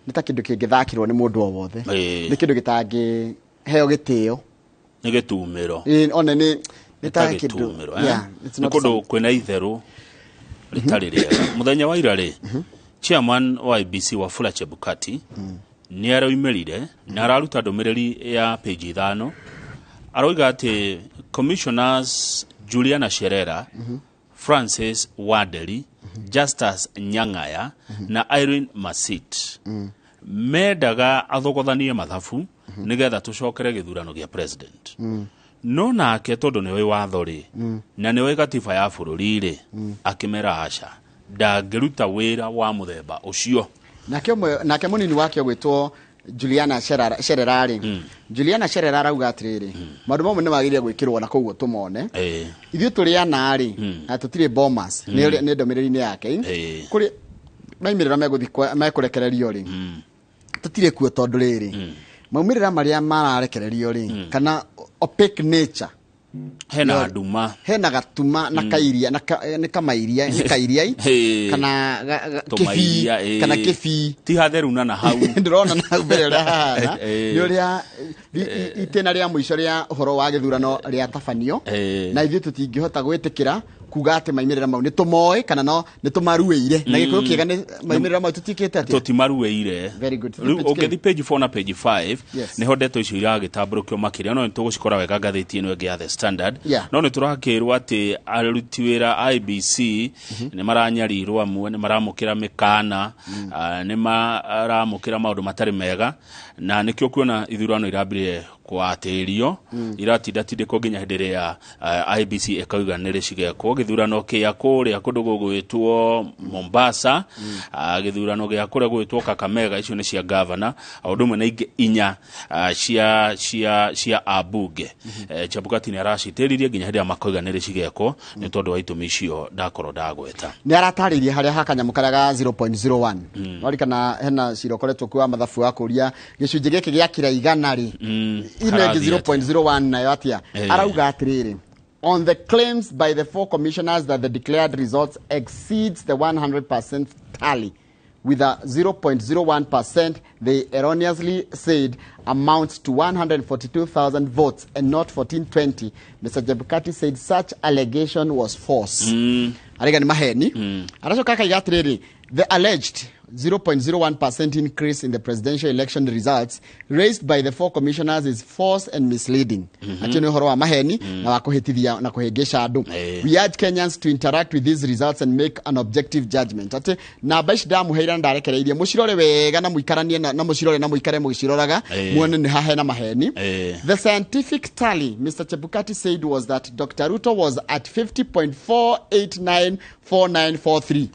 Nĩ ta kĩndũ kĩngĩthakĩrwo nĩ mũndũ o wothe. Nĩ kĩndũ gĩtangĩheo gĩtĩo. Nĩ gĩtumĩro. Ĩĩ, one nĩ nĩ ta ta kĩndũ gĩtumĩro, eh? Yeah, it's Nĩ not kũndũ kwĩna itherũ rĩtarĩ rĩega. Mũthenya wa ira rĩ, chairman wa IEBC Wafula Chebukati nĩ aroimĩrire na araruta ndũmĩrĩri ya page 5. Aroiga atĩ commissioners Juliana Cherera, Francis Wanderi, Justus Nyang'aya na Irene Masit mendaga athogothanie mathabu nĩgetha tũcokere gĩthurano gĩa president, no nake tondũ nĩoĩ watho rĩ na nĩoĩ gatiba ya bũrũri rĩ, akĩmera aca, ndangĩruta wĩra wa mũthemba ũcio. Nake ũmwe, nake mũnini wake ũgwĩtwo Juliana Cherera rĩ, Juliana Cherera arauga atĩrĩrĩ, maũndũ mamwe nĩ magĩrĩire gwĩkĩrwo na koguo tũmone. Ithuĩ tũrĩ ana rĩ, na tũtirĩ bomas. Nĩ ndũmĩrĩri-inĩ yake. Kũrĩ maimĩrĩra megũthiĩ mekũrekererio rĩ, tũtirĩ kuo, tondũ rĩrĩ, maumĩrĩra marĩa mararekererio rĩ, kana opaque nature. Hena nduma. Hena gatuma na kairia na nĩ kamairia, nĩ kairia kana kĩbii. Tũmairia, ĩĩ. Kana kĩbii. Ti hatheru na hau. Ndĩrona na hau mbere ũrĩa hahana. Nĩ ũrĩa itĩna rĩa mũico rĩa ũhoro wa gĩthurano rĩatabanio, na ithuĩ tũtingĩhota gwĩtĩkĩra kuga atĩ maimĩrĩra mau nĩ tũmoĩ kana no nĩ tũmaruĩire. Na Gĩkũyũ kĩega nĩ maimĩrĩra mau tũtikĩte atĩa? Tũtimaruĩire. Very good. Rĩu Page kĩ? ũngĩthi page 4 na page 5, nĩho ndeto icio iragĩtambũrũkio makĩria, no nĩ tũgũcikora wega ngathĩti ĩno ĩngĩ ya The Standard. No nĩ tũrakĩrwo atĩ aruti wĩra a IEBC nĩ maranyarirwo, amwe nĩ maramũkĩra mĩkana, nĩ maramũkĩra maũndũ matarĩ mega, na nĩkĩo kuona ithurano irambire kwatĩrio, iratindatindĩkwo nginya hĩndĩ ĩrĩa IEBC ĩkauga nĩ rĩ cigekwo. Gĩthurano kĩa kũrĩa kũndũ gũgwĩtwo Mombasa, gĩthurano gĩa kũrĩa gũgwĩtwo Kakamega, icio nĩ cia gavana, o ũndũ ũmwe na ingĩ 4 cia ambunge. Chebukati nĩ aracitĩririe nginya hĩndĩ ĩrĩa makoiga nĩ rĩ cigekwo, nĩ tondũ wa itũmi icio ndakorwo ndagweta. Nĩ aratarĩirie harĩa ha kanyamũ karĩa ga 0.01 warikana hena cira ũkoretwo kuo wa mathabu wa kũria gĩcunjĩ gĩkĩ gĩa kira 100 rĩ, ino ĩngĩ. Harathiĩ atĩa? 0.01 nayo atĩa? Arauga atĩrĩrĩ, on the claims by the four commissioners that the declared results exceeds the 100% tally with a 0.01% they erroneously said amounts to 142,000 votes and not 1420, Mr. Chebukati said such allegation was false. Araiga nĩ maheni. Aracoka akaiga atĩrĩrĩ, the alleged 0.01% increase in the presidential election results raised by the four commissioners is false and misleading. Atĩ nĩ ũhoro wa maheni na wa kũhĩtithia na kũhĩngĩca andũ. We urge Kenyans to interact with these results and make an objective judgment. Atĩ namba ici ndamũheire na ndarekereirie, mũcirore wega na mũikaranie na mũcirore na mũikare mũgĩciroraga, muone nĩ hahe na maheni. The scientific tally, Mr. Chebukati said, was that Dr. Ruto was at 50.4894943.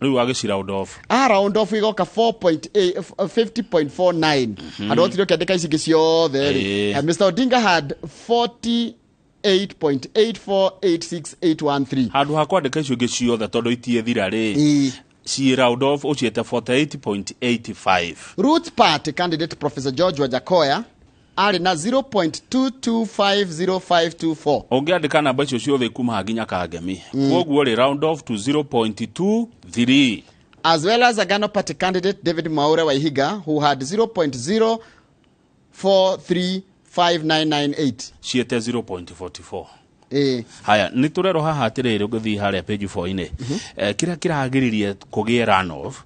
Rĩu agĩci round off. A round off igoka 4.8 50.49. Andũ otire ũkĩandĩka ici ingĩ ciothe rĩ. Mr. Odinga had 48.8486813. Handũ ha kwandĩka icio ingĩ ciothe tondũ itiethira rĩ, ci round off ũciĩte 48.85. Roots Party candidate Professor George Wajackoyah arĩ na 0.2250524. Ũngĩandĩka namba icio ciothe kuma nginya Kangemi, koguo rĩ, round off to 0.23. As well as Agano Party candidate David Mwaure Waihiga, who had 0.0435998. Ciĩte 0.44. Haya, nĩ tũrerwo haha atĩrĩrĩ, ũngĩthiĩ harĩa page 4-inĩ, kĩrĩa kĩragiririe kũgĩe runoff,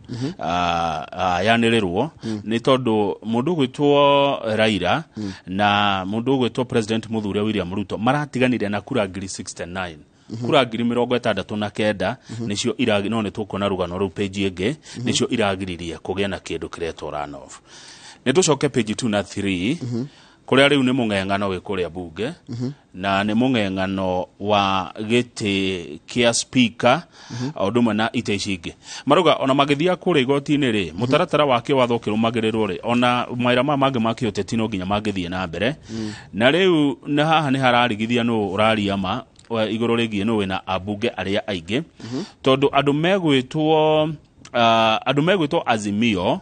yanĩrĩrwo nĩ tondũ mũndũ ũgwĩtwo Raila na mũndũ ũgwĩtwo President mũthure William Ruto maratiganire na kura 69,000, kura 69,000 nĩcio iragi, no nĩ tũkuona rũgano rũu page ĩngĩ, nĩcio iragiririe kũgĩe na kĩndũ kĩretwo runoff. Nĩ tũcoke page 2 na 3, kũrĩa rĩu nĩ mũng'eng'ano wĩ kũrĩa bunge, na nĩ mũng'eng'ano wa gĩtĩ kĩa speaker o ũndũ ũmwe na itĩ ici ingĩ. Marauga ona magĩthiaga kũrĩa igoti-inĩ rĩ, mũtaratara wa kĩwatho ũkĩrũmagĩrĩrwo rĩ, ona mawĩra maya mangĩ ma kĩũteti no nginya mangĩthiĩ na mbere. Na rĩu na haha nĩ hararigithia nũ ũraria ma igũrũ rĩgiĩ nũ wĩna ambunge arĩa aingĩ, tondũ andũ megwĩtwo Azimio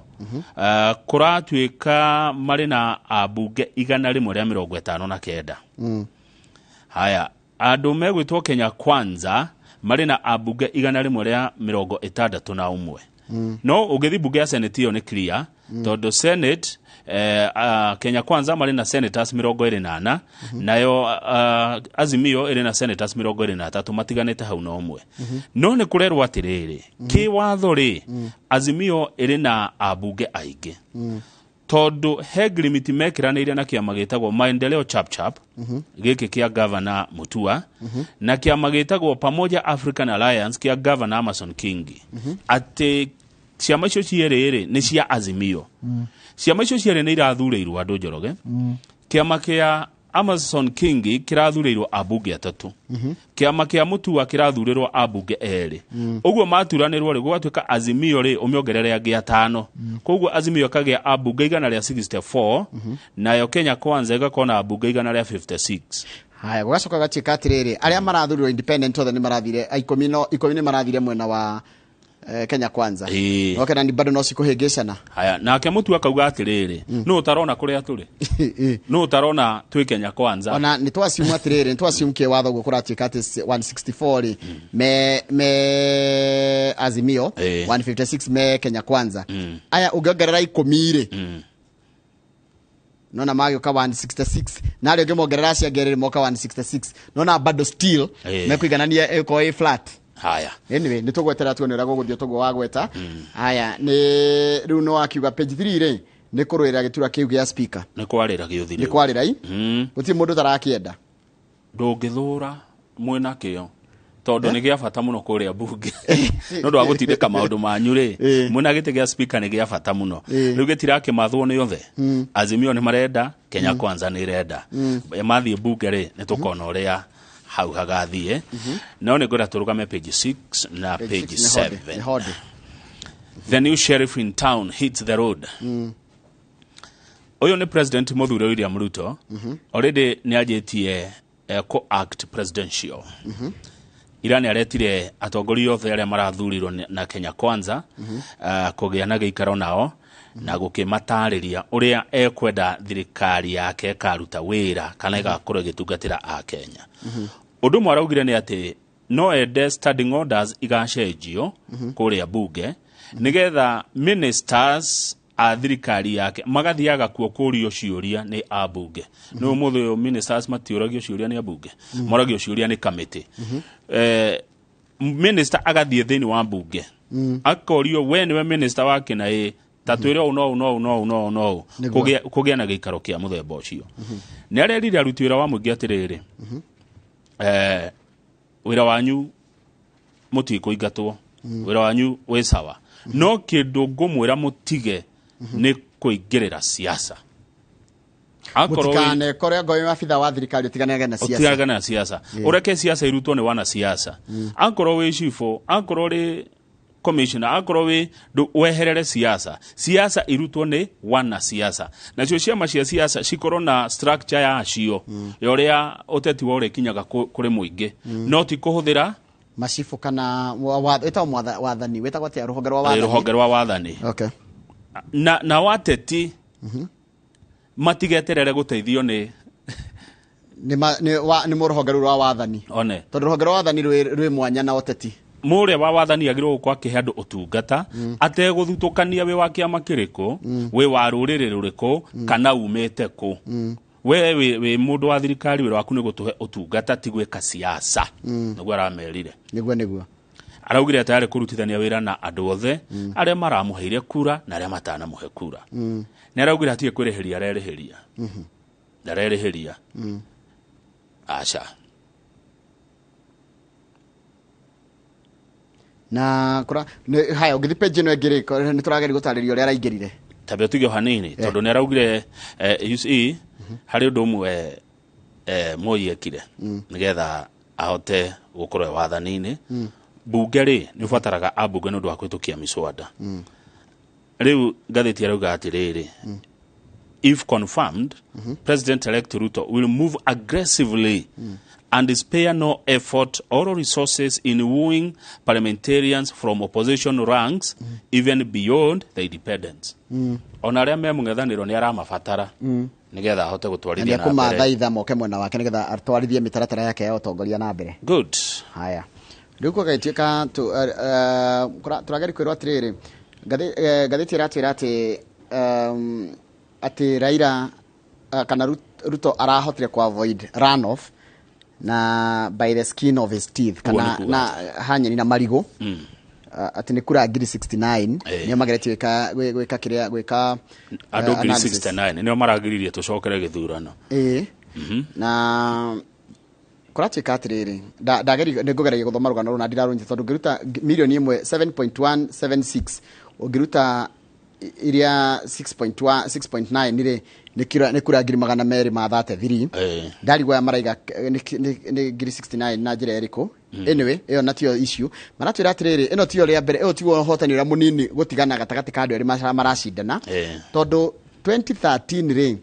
kũratuĩka marĩ na ambunge 159. Haya, andũ megwĩtwo Kenya Kwanza marĩ na ambunge 161. No ũngĩthiĩ mbunge ya Senate ĩyo nĩ clear, tondũ Senate Kenya Kwanza marĩ na senators 24, nayo Azimio ĩrĩ na senators 23, matiganĩte hau na ũmwe. No nĩ kũrerwo atĩrĩrĩ, kĩwatho rĩ, Azimio ĩrĩ na ambunge aingĩ tondũ he ngirimiti mekĩranĩire na kĩama gĩtagwo Maendeleo Chapchap gĩkĩ kĩa Gavana Mutua na kĩama gĩtagwo Pamoja African Alliance kĩa Gavana Amason Kingi, atĩ ciama icio cierĩ rĩ nĩ cia Azimio. Ciama icio cierĩ nĩ irathurĩirwo andũ, Njoroge. Kĩama kĩa Amason Kingi kĩrathurĩirwo ambunge atatũ, kĩama kĩa Mutua kĩrathurĩrwo ambunge erĩ. Ũguo maturanĩrwo rĩ, gũgatuĩka Azimio rĩ ũmĩongerere angĩ atano. Koguo Azimio ĩkagĩa ambunge 164, nayo Kenya Kwanza ĩgakorwo na ambunge 156. Haya, gũgacoka gatuĩka atĩrĩrĩ, arĩa marathurirwo independent othe nĩ marathire a 10, no 10 nĩ marathire mwena wa Kenya Kwanza. No kena ni bado no cikũhĩngĩcana. Haya, nake Mutua akauga atĩrĩrĩ, nũ ũtarona kũrĩa tũrĩ, nũ ũtarona twĩ Kenya Kwanza? Ona nĩ twasiumu atĩrĩrĩ, nĩ twasiumu kĩwatho ũguo kũratuĩka atĩ 164 rĩ me Azimio, 156 me Kenya Kwanza. Aya ũngĩongerera 10 rĩ, nona magĩũka 166, na arĩa ũngĩmongerera acio angĩ rĩ moka 166, nona bado still mekũiganania, ĩkorwo ĩ flat. Haya. Anyway, nĩ tũgweterera tuone ũrĩa gũgũthiĩ tũguo wagweta. Haya, nĩ rĩu no akiuga page 3 rĩ nĩ kũrũĩrĩra gĩturwa kĩu gĩa speaker. Nĩ kwarĩra gĩũthi. Nĩ kwarĩra i gũtirĩ mũndũ ũtarakĩenda. Ndũngĩthũra mwĩna kĩo tondũ nĩ gĩa bata mũno kũrĩa mbunge nĩ ũndũ wa gũtindĩka maũndũ manyu rĩ. Mwĩna gĩtĩ gĩa speaker nĩ gĩa bata mũno. Rĩu gĩtirakĩmathwo nĩ othe. Azimio nĩ marenda, Kenya Kwanza nĩ ĩrenda. Mathiĩ mbunge rĩ, nĩ tũkona ũrĩa hau hagathiĩ. No nĩ ngwenda tũrũgame page 6 na page 6 nĩ hode, 7. Nĩ hode. The new sheriff in town hits the road. Ũyũ nĩ President mũthure William Ruto. Already nĩ anjĩtie ko act presidential. Ira nĩ aretire atongoria othe arĩa marathurirwo na Kenya Kwanza kũgĩa na gĩikaro nao na gũkĩmatarĩria ũrĩa ekwenda thirikari yake ĩkaruta wĩra kana ĩgakorwo ĩgĩtungatĩra akenya. Ũndũ ũmwe araugire nĩ atĩ no ende standing orders igacenjio kũrĩa bunge nĩgetha ministers a thirikari yake magathiaga kuo kũrio ciũria nĩ ambunge. Nĩ ũmũthĩ ũyũ ministers matiũragio ciũria nĩ ambunge, moragio ciũria nĩ kamĩtĩ. Minister agathiĩ thĩinĩ wa mbunge akorio, "We nĩwe minister wa kĩna ĩ, ta twĩre ũũ no ũũ no ũũ no ũũ no ũũ no ũũ." Nĩguo. Kũgĩa na gĩikaro kĩa mũthemba ũcio. Nĩ arerire aruti wĩra wa mũingĩ atĩrĩrĩ, wĩra wanyu mũtikũingatwo, wĩra wanyu wĩ sawa, no kĩndũ ngũmwĩra mũtige nĩ kũingĩrĩra siasa. Akorwo Mũtikanekore ngorwo wĩ abitha wa thirikari ũtiganage na siasa. Ũtigage na siasa, ũreke siasa irutwo nĩ wana siasa. Akorwo wĩ cibũ, akorwo rĩ commissioner, akorwo wĩ weherere siasa, siasa irutwo nĩ wana siasa. Nacio ciama cia siasa cikorwo na structure yacio ya ũrĩa ũteti wa ũrĩkinyaga kũrĩ mũingĩ, no ti kũhũthĩra macibũ kana wĩtagwo wathani, wĩtagwo atĩa, rũhonge rwa wathani. Rũhonge rwa wathani. Na wateti matigeterere gũteithio nĩ Nĩ mũrũhonge rũu rwa wathani. One. Tondũ rũhonge rwa wathani rwĩ mwanya na ũteti. Mũrĩa wa wathani agĩrĩirwo gũkorwo akĩhe andũ ũtungata ategũthutũkania wĩ wa kĩama kĩrĩkũ, wĩ wa rũrĩrĩ rũrĩkũ, kana umĩte kũ. We wĩ mũndũ wa thirikari, wĩra waku nĩ gũtũhe ũtungata, ti gwĩka siasa. Nĩguo aramerire. Nĩguo. Araugire tayarĩ kũrutithania wĩra na andũ othe arĩa maramũheire kura na arĩa matanamũhe kura. Nĩ araugire hatirĩ kwĩrĩhĩria, arerĩhĩria ndarerĩhĩria, aca. Na kũra haya, ũngĩthiĩ page ĩno ĩngĩ rĩ, nĩ tũrageria gũtarĩria ũrĩa araingĩrire. Tambe ũtige o hanini tondũ nĩ araugire you see, harĩ ũndũ ũmwe Moi ekire nĩgetha ahote gũkorwo e wathani-inĩ. Mbunge rĩ, nĩ ũbataraga ambunge nĩ ũndũ wa kũhĩtũkia mĩswada. Rĩu ngathĩti arauga atĩrĩrĩ, if confirmed, President elect Ruto will move aggressively and spare no effort or resources in wooing parliamentarians from opposition ranks, even beyond the independents. Ona arĩa me mũng'ethanĩro nĩ aramabatara nĩgetha ahote Na gũtwarithia nĩ na mbere. ekũmathaitha moke mwena wake nĩgetha atwarithie mĩtaratara yake ya ũtongoria na mbere. Good. Haya, rĩu gũgagĩtuĩka tũrageria kwĩrwo atĩrĩrĩ, Ngathĩti ĩratwĩra atĩ atĩ Raila kana Ruto arahotire ku avoid runoff na by the skin of his teeth, Ũguo kana nĩ kuga na hanyeni na marigũ. Atĩ nĩ kura 69,000 nĩo mageretie gwĩka kĩrĩa gwĩka Andũ ngiri analysis. 69 nĩo maragiririe tũcokere gĩthurano. Ĩĩ, na kũratuĩka atĩrĩrĩ, ndageri nĩ ngũgeragia gũthoma rũgano rũu na ndirarũnyita, tondũ ũngĩruta mirioni 1 7.176, ũngĩruta iria 6.1 6.9 rĩ, nĩ kura 233,000. Ndarigwo aya maraiga nĩ 69,000 na njĩra ĩrĩkũ. Anyway, ĩyo natio issue. Maratwĩra atĩrĩrĩ, ĩno tiyo rĩa mbere, ĩyo tiguo ũhotani ũrĩa mũnini gũtigana gatagatĩ ka andũ erĩ maracindana, tondũ 2013 rĩ,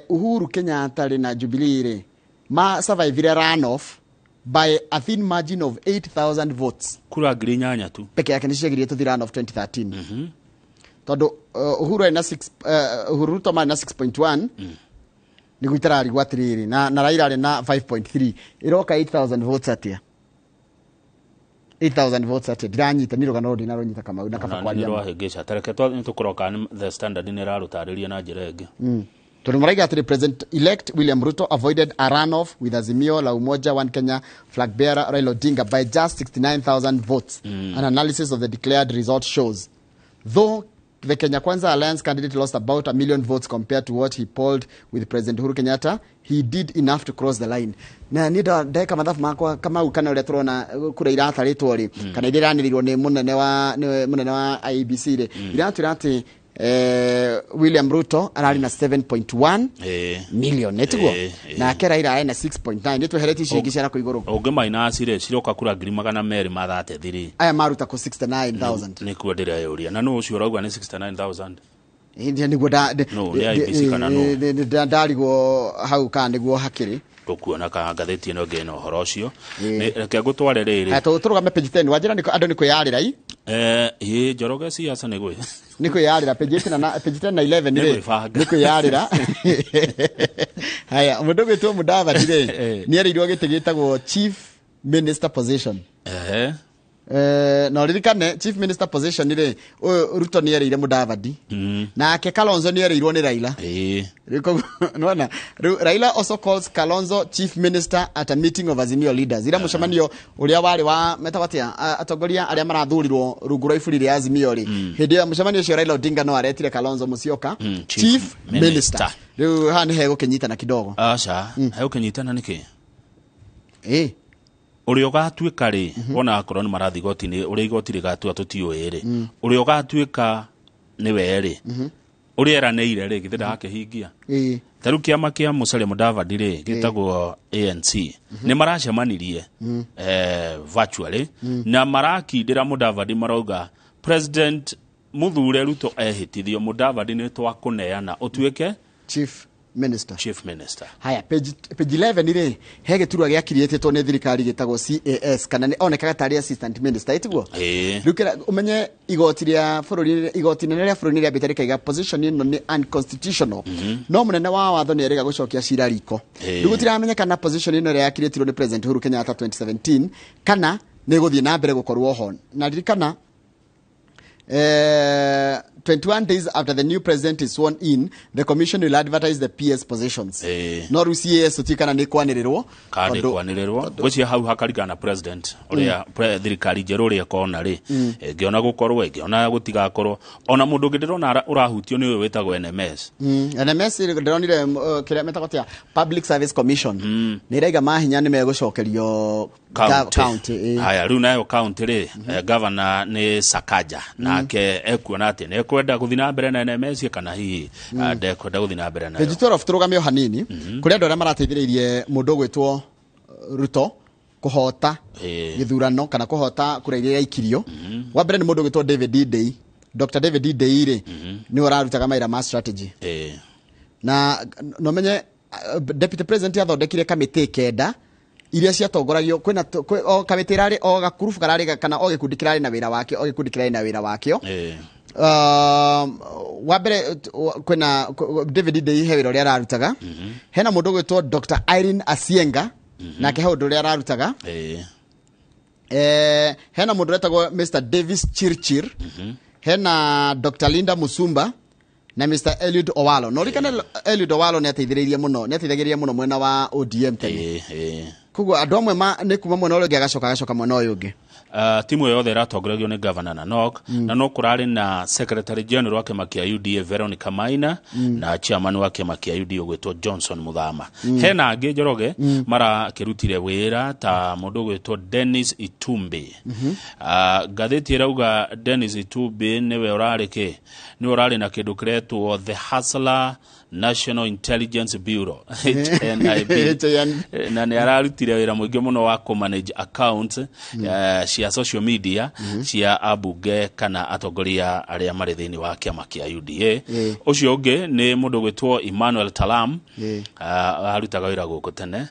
Uhuru Kenyatta rĩ na Jubilee rĩ ma survivire runoff by a thin margin of 8000 votes. Kura 8,000 tu. Peke yake nĩ ciagirie tũthi runoff 2013, tondũ Uhuru arĩ na 6, Uhuru Ruto marĩ na 6.1, nĩguo itararigwo atĩrĩrĩ, na Raila arĩ na 5.3. Ĩroka 8000 votes atĩa? 8000 votes atĩa? Ndiranyita nĩ rũgano rũrũ, ndinarũnyita, Kamau, na kaba Na kwaria nĩ ma. rwahĩngĩca. Tareke nĩ tũkũroka nĩ The Standard nĩ ĩrarũtarĩria na njĩra ĩngĩ. Tondũ maraiga atĩrĩ, President elect William Ruto avoided a runoff with Azimio la Umoja One Kenya flag bearer Raila Odinga by just 69,000 votes, an analysis of the declared result shows. Though the Kenya Kwanza Alliance candidate lost about a million votes compared to what he polled with President Uhuru Kenyatta, he did enough to cross the line. Na niĩ ndeka mathabu makwa, Kamau, kana ũrĩa tũrona kura iratarĩtwo rĩ, kana iria iranĩrĩirwo nĩ mũnene wa IEBC rĩ, iratwĩra atĩ William Ruto ararĩ na 7.1 million, ĩtiguo? Ĩĩ. Nake Raila arĩ na 6.9. Nĩ tweheretie icio ingĩ cia nakũ igũrũ. Ũngĩ minus rĩ, ciroka kura 233,000. Aya maruta kũ 69,000? Nĩkuo ndĩreyũria, na nũ ũcio ũrauga nĩ 69,000? Ĩĩ, nĩguo No, nĩ IEBC kana nũ? Ndarigwo hau kana nĩguo hakĩrĩ. Tũkuona kana ngathĩti ĩno ĩngĩ ĩna ũhoro ũcio. Reke ngũtware rĩrĩ. Haya, tũrũgame page 10. Wanjĩra andũ nĩ kwĩyarĩra i Ĩ Njoroge siasa nĩ gwĩ Nĩ kwĩyarĩra page 8 na page 10 na 11 Nĩ rĩ. gwĩbanga. Nĩ kwĩyarĩra. Haya, mũndũ gwĩtwo Mudavadi rĩ, nĩ erĩirwo gĩtĩ gĩtagwo chief minister position. Na ũririkane chief minister position rĩ, ũyũ Ruto nĩ erĩire Mudavadi, nake Kalonzo nĩ erĩirwo nĩ Raila. Rĩu nĩwona rĩu Raila also calls Kalonzo chief minister at a meeting of Azimio leaders, ira mũcemanio ũrĩa warĩ wa metagwo atĩa, atongoria arĩa marathurirwo rungu rwa iburi rĩa Azimio rĩ. Hĩndĩ ĩyo mũcemanio ũcio Raila Odinga no aretire Kalonzo Musyoka chief chief minister. minister. Rĩu haha nĩ hegũkĩnyitana kidogo. Aca, hegũkĩnyitana nĩkĩ? Ĩ. Ũrĩa ũgatuĩka rĩ, wona akorwo nĩ marathiĩ igoti-inĩ, ũrĩa igoti rĩgatua tũtiũĩ rĩ, ũrĩa ũgatuĩka nĩwe rĩ, ũrĩa eranĩire rĩ, githĩ ndagakĩhingia? Ĩ. Ta rĩu kĩama kĩa Musalia Mudavadi rĩ, gĩtagwo ANC, nĩ maracemanirie virtually na marakindĩra Mudavadi, marauga President Muthure Ruto ehĩtithio, Mudavadi nĩ twakũneana ũtuĩke chief minister. Chief minister. Haya, page 11 rĩ, he gĩturwa gĩakiriĩtĩtwo nĩ thirikari gĩtagwo CAS, kana nĩ onekaga tarĩ assistant minister, ĩtiguo? Ĩĩ. Rĩu kĩra ũmenye igoti rĩa bũrũri, igoti inene rĩa bũrũri nĩ rĩambĩte rĩkaiga position ĩno nĩ unconstitutional, no mũnene wa watho nĩ erĩga gũcokia cira riko. Rĩu gũtiramenyekana position ĩno ĩrĩa yakirĩtirwo nĩ President Uhuru Kenyatta 2017 kana nĩ ĩgũthiĩ na mbere gũkorwo ho. Na ririkana, 21 days after the new president is sworn in, the commission will advertise the PS positions. No rĩu CAS tũtiũĩ kana nĩ kwanĩrĩrwo. Kana tondũ- kwanĩrĩrwo. Ngwĩciria hau hakaringana na president ũrĩa thirikari njerũ ũrĩa ĩkona rĩ, ĩngĩona gũkorwo, ĩngĩona gũtigakorwo. Ona mũndũ ũngĩ ndĩrona ũrahutio nĩ ũyũ wĩtagwo NMS. NMS ndĩronire kĩrĩa metagwo atĩa, Public Service Commission nĩ ĩraiga mahinya nĩ megũcokerio county. County, ĩĩ. Haya, rĩu nayo county rĩ, governor nĩ Sakaja, nake ekuona atĩ nĩ ekwenda gũthiĩ na mbere na NMS kana hihi ndekwenda gũthiĩ na mbere nayo. Page 12, tũrũgame o hanini kũrĩ andũ arĩa marateithĩrĩirie mũndũ ũgwĩtwo Ruto kũhota gĩthurano kana kũhota kura iria iraikirio. Wa mbere nĩ mũndũ ũgwĩtwo David Ndei. Dr David Ndei rĩ, nĩwe ũrarutaga mawĩra ma strategy, na nomenye deputy president athondekire kamĩtĩ kenda iria ciatongoragio kwĩna o kamĩtĩ ĩrarĩ o gakurubu kararĩ kana o gĩkundi kĩrarĩ na wĩra wakĩo, o gĩkundi kĩrarĩ na wĩra wakĩo. Wa mbere kwĩna David Ndei, he wĩra ũrĩa ararutaga. Hena mũndũ ũgwĩtwo Dr Irene Asienga, nake he ũndũ ũrĩa ararutaga. Hena mũndũ wetagwo Mr Davis Chirchir, hena Dr Linda Musumba na Mr Eliud Owalo. No rikane Eliud Owalo nĩ ateithĩrĩirie mũno, nĩ ateithagĩrĩria mũno mwena wa ODM tene. Koguo andũ amwe nĩ kuma mwena ũrĩa ũngĩ agacoka mwena ũyũ ũngĩ. Timu yothe ĩratongoragio nĩ Governor Nanok, na no kũrarĩ na Secretary General wa kĩama kĩa UDA Veronica Maina, na chairman wa kĩama kĩa UDA ũgwĩtwo Johnson Muthama. Hena angĩ, Njoroge, marakĩrutire wĩra ta mũndũ ũgwĩtwo Dennis Itumbi. Ngathĩti ĩrauga Dennis Itumbi nĩwe ũrarĩ kĩ, nĩwe ũrarĩ na kĩndũ kĩretwo The Hustler National Intelligence Bureau, HNIB. HN. Na nĩ ararutire wĩra mũingĩ mũno wa kũ manage accounts cia social media cia ambunge kana atongoria arĩa marĩ thĩinĩ wa kĩama kĩa UDA. Ũcio ũngĩ nĩ mũndũ ũgwĩtwo Emmanuel Talam, arutaga wĩra gũkũ tene,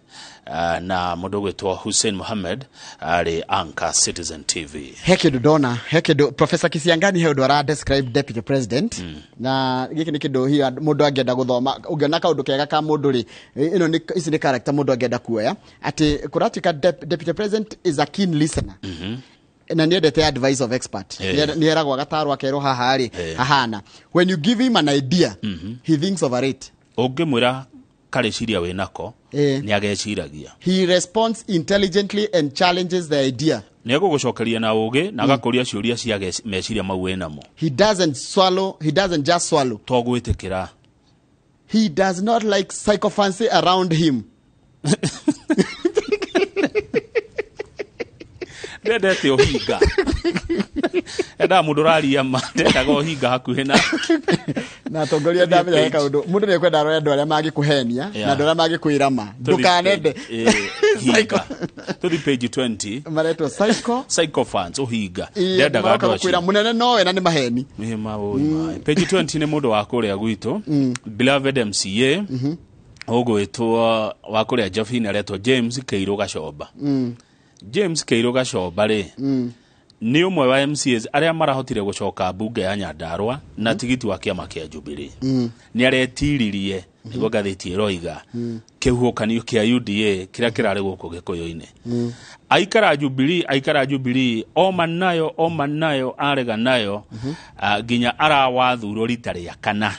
na mũndũ ũgwĩtwo Hussein Mohammed arĩ anchor Citizen TV. He kĩndũ ndona, he kĩndũ Professor Kisiangani, he ũndũ ara describe deputy president, na gĩkĩ nĩ kĩndũ hihi mũndũ angĩenda gũthoma. Ũngĩona kaũndũ kega ka mũndũ rĩ, ĩno nĩ ici nĩ character mũndũ angĩenda kuoya, atĩ kũratuĩka deputy president is a keen listener na nĩendete advice of expert. Nĩ eragwo agatarwo, akerwo haha rĩ hahana. When you give him an idea, he thinks over it. Ũngĩmwĩra karĩciria wĩnako, nĩ ageciragia. He responds intelligently and challenges the idea. Nĩ egũgũcokeria na ũgĩ na agakũria ciũria cia meciria mau wĩnamo. He doesn't swallow, he doesn't just swallow. To gwĩtĩkĩra. He does not like sycophancy around him. Ndendete ũhinga, endaga mũndũ ũraria ma, ndendaga ũhinga hakuhĩ na Na atongoria ndamenya he kaũndũ mũndũ nĩ ekwenda arore andũ arĩa mangĩkũhenia na andũ arĩa mangĩkwĩra ma, ndũkanende Hinga. Tũthi page 20. Maretwo psycho Sycophants, ũhinga. Ndendaga maroka andũ gũkwĩra acio. Mũnene nowe na nĩ maheni. Nĩ maũĩ maĩ. Page 20 nĩ mũndũ wa kũrĩa gwitũ, beloved MCA ũgwĩtwo wa kũrĩa Jabini, aretwo James Kĩirũ Gacomba. James Kĩirũ Gacomba rĩ, nĩ ũmwe wa MCAs arĩa marahotire gũcoka mbunge ya Nyandarua na tigiti wa kĩama kĩa Jubilee. Nĩ aretiririe, nĩguo ngathĩti ĩroiga, kĩhuhũkanio kĩa UDA kĩrĩa kĩrarĩ gũkũ Gĩkũyũ-inĩ. Aikara Jubilee, aikara Jubilee, oma nayo, oma nayo, arega nayo, nginya arawathurwo rita rĩa kana.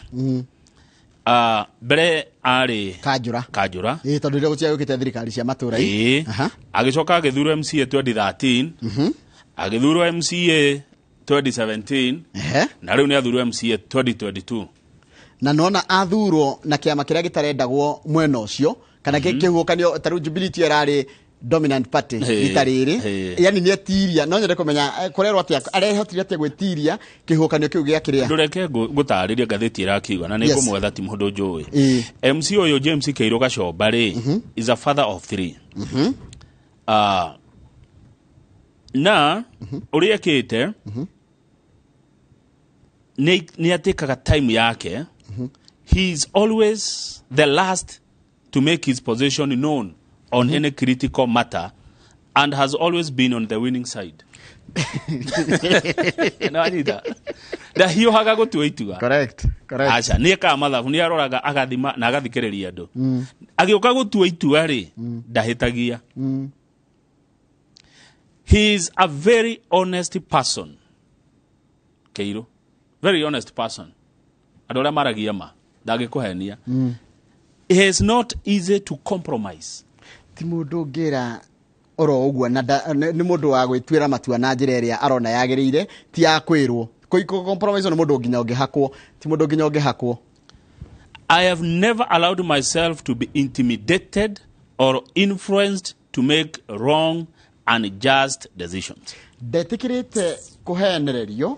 Mbere arĩ Kanjũra. Kanjũra. Ĩ, tondũ rĩrĩa gũtiagũkĩte thirikari cia matũra. Agĩcoka agĩthurwo MCA 2013, agĩthurwo MCA 2017, na rĩu nĩ athurwo MCA 2022. Na nona athurwo na kĩama kĩrĩa gĩtarendagwo mwena ũcio kana kĩhuhũkanio, ta rĩu Jubilee tiyo ĩrarĩ dominant party rita rĩrĩ. Yani nĩ etiria. No nyende kũmenya kũrerwo atĩa, arehotire atĩa gwĩtiria kĩhuhũkanio kĩu gĩa kĩrĩa. Ndũreke ngũtarĩrie ngathĩti ĩrakiuga na nĩ ngũmwetha, ti mũndũ njũĩ. MC ũyũ James Kĩirũ Gacomba rĩ, is a father of three. Na ũrĩa ekĩte nĩ atĩkaga time yake. He is always the last to make his position known on any critical matter and has always been on the winning side. Nĩwanyita, ndahiũhaga gũtua itua. Correct, correct. Aca, nĩ ekaga mathabu, nĩ aroraga, agathima na agathikĩrĩria andũ. Agĩũka gũtua itua rĩ, ndahĩtagia. He is a very honest person, Kĩirũ, very honest person. Andũ arĩa maragia ma, ndangĩkũhenia. He is not easy to compromise. Ti mũndũ ũngĩra oro ũguo na nĩ mũndũ wa gwĩtuĩra matua na njĩra ĩrĩa arona yagĩrĩire, ti ya kwĩrwo. Compromise nĩ mũndũ nginya ũngĩhakwo, ti mũndũ nginya ũngĩhakwo. I have never allowed myself to be intimidated or influenced to make wrong and just decisions. Ndetĩkĩrĩte kũhenererio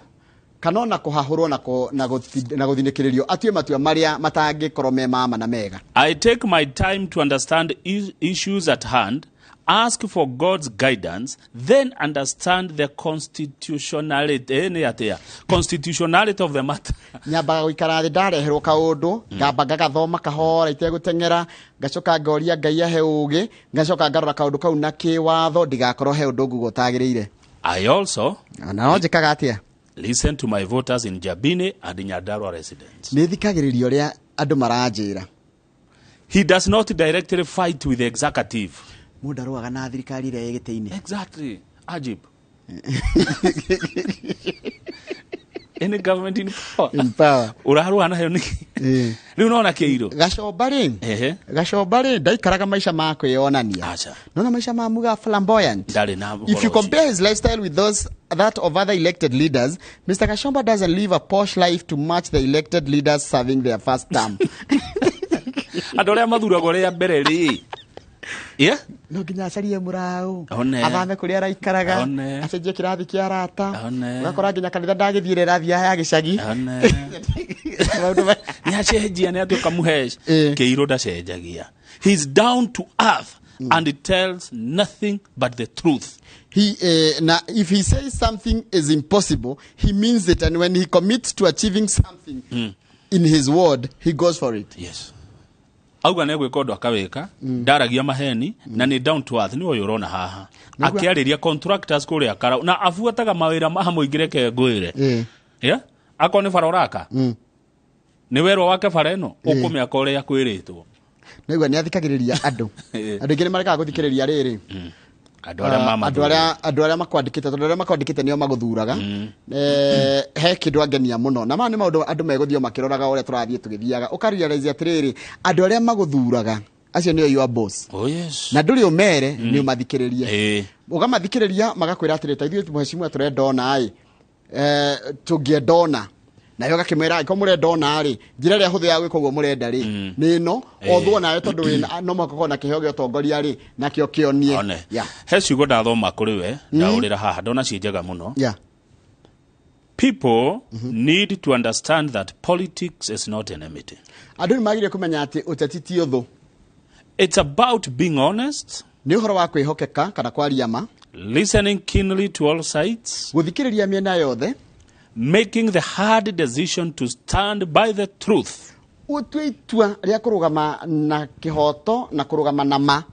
kana ona kũhahũrwo na gũthinĩkĩrĩrio atue matua marĩa matangĩkorwo me mama na mega. I take my time to understand issues at hand, ask for God's guidance, then understand the constitutionality, nĩ atĩa? Constitutionality of the matter. Nyambaga gũikara thĩ ndareherwo kaũndũ, ngamba ngagathoma kahora itegũteng'era, ngacoka ngoria Ngai ahe ũgĩ, ngacoka ngarora kaũndũ kau na kĩwatho, ndigakorwo he ũndũ nguga ũtagĩrĩire. I also Na no njĩkaga atĩa? listen to my voters in Jabini and Nyandarua residents. Nĩ thikagĩrĩria ũrĩa andũ maranjĩra. He does not directly fight with the executive. Mũndũ arũaga na thirikari ĩrĩa ĩ gĩtĩ-inĩ. Exactly. Ajib any government in power. In power. Ũrarũa nayo nĩkĩ? Rĩu nona Kĩirũ. Gacomba rĩ, Ehe. Gacomba rĩ, ndaikaraga maica ma kwĩyonania. Aca. Nona maica ma muga flamboyant. Ndarĩ na If you ũhoro ũcio. compare his lifestyle with those that of other elected leaders, Mr. Gashomba doesn't live a posh life to match the elected leaders serving their first term. Andũ arĩa mathuragwo rĩa mbere rĩ, yeah? No nginya acarie mũraũ, One. athame kũrĩa araikaraga, One. acenjie kĩrathi kĩa arata, One. ũgakora nginya kanitha ndagĩthiĩ ĩrathiĩ ya gĩcagi. One. Maũndũ Nĩ acenjia, nĩ atuĩka mũhec. Kĩirũ ndacenjagia. He's down to earth and he tells nothing but the truth. He, now, if he says something is impossible, he means it. And when he commits to achieving something in his word, he goes for it. Yes, auga nĩ egwĩka ũndũ akawĩka, ndaragia maheni na nĩ down to earth. Nĩ ũyũ ũrona haha akĩarĩria contractors kũrĩa Karau na abuataga mawĩra ma mũingĩ, reke ngwĩre. Yeah? Akorwo nĩ bara ũraka, nĩ werwo wake bara ĩno ũkũmĩaka ũrĩa kwĩrĩtwo. Naigua nĩ athikagĩrĩria andũ. Andũ aingĩ nĩ marekaga gũthikĩrĩria rĩrĩ. Andũ arĩa Andũ arĩa makwandĩkĩte, tondũ arĩa makwandĩkĩte nĩo magũthuraga. He kĩndũ angenia mũno na maya nĩ maũndũ andũ megũthiĩ makĩroraga ũrĩa tũrathiĩ tũgĩthiaga, ũkarealize atĩrĩrĩ, andũ arĩa magũthuraga acio nĩo your boss. Oh yes. Na ndũrĩ ũmere nĩ ũmathikĩrĩrie. Ũgamathikĩrĩria magakwĩra atĩrĩ, ta ithuĩ mheshimiwa tũrenda ona ĩ, tũngĩenda ona nayo, ũgakĩmwĩra angĩkorwo mũrenda ona rĩ, njĩra ĩrĩa hũthũ ya gwĩka ũguo mũrenda rĩ nĩ ĩno othwo nawe, tondũ wĩna no mũhaka ũkorwo na kĩheo gĩa ũtongoria rĩ, nakĩo kĩonie. One. Yeah. He ciugo ndathoma kũrĩ we ndaũrĩra haha, ndona ciĩ njega mũno. People need to understand that politics is not enmity. Andũ nĩ magĩrĩire kũmenya atĩ ũteti ti ũthũ. It's about being honest, Nĩ ũhoro wa kwĩhokeka kana kwaria ma, listening keenly to all sides, gũthikĩrĩria mĩena yothe, making the hard decision to stand by the truth ũtue itua rĩa kũrũgama na kĩhoto na kũrũgama na ma,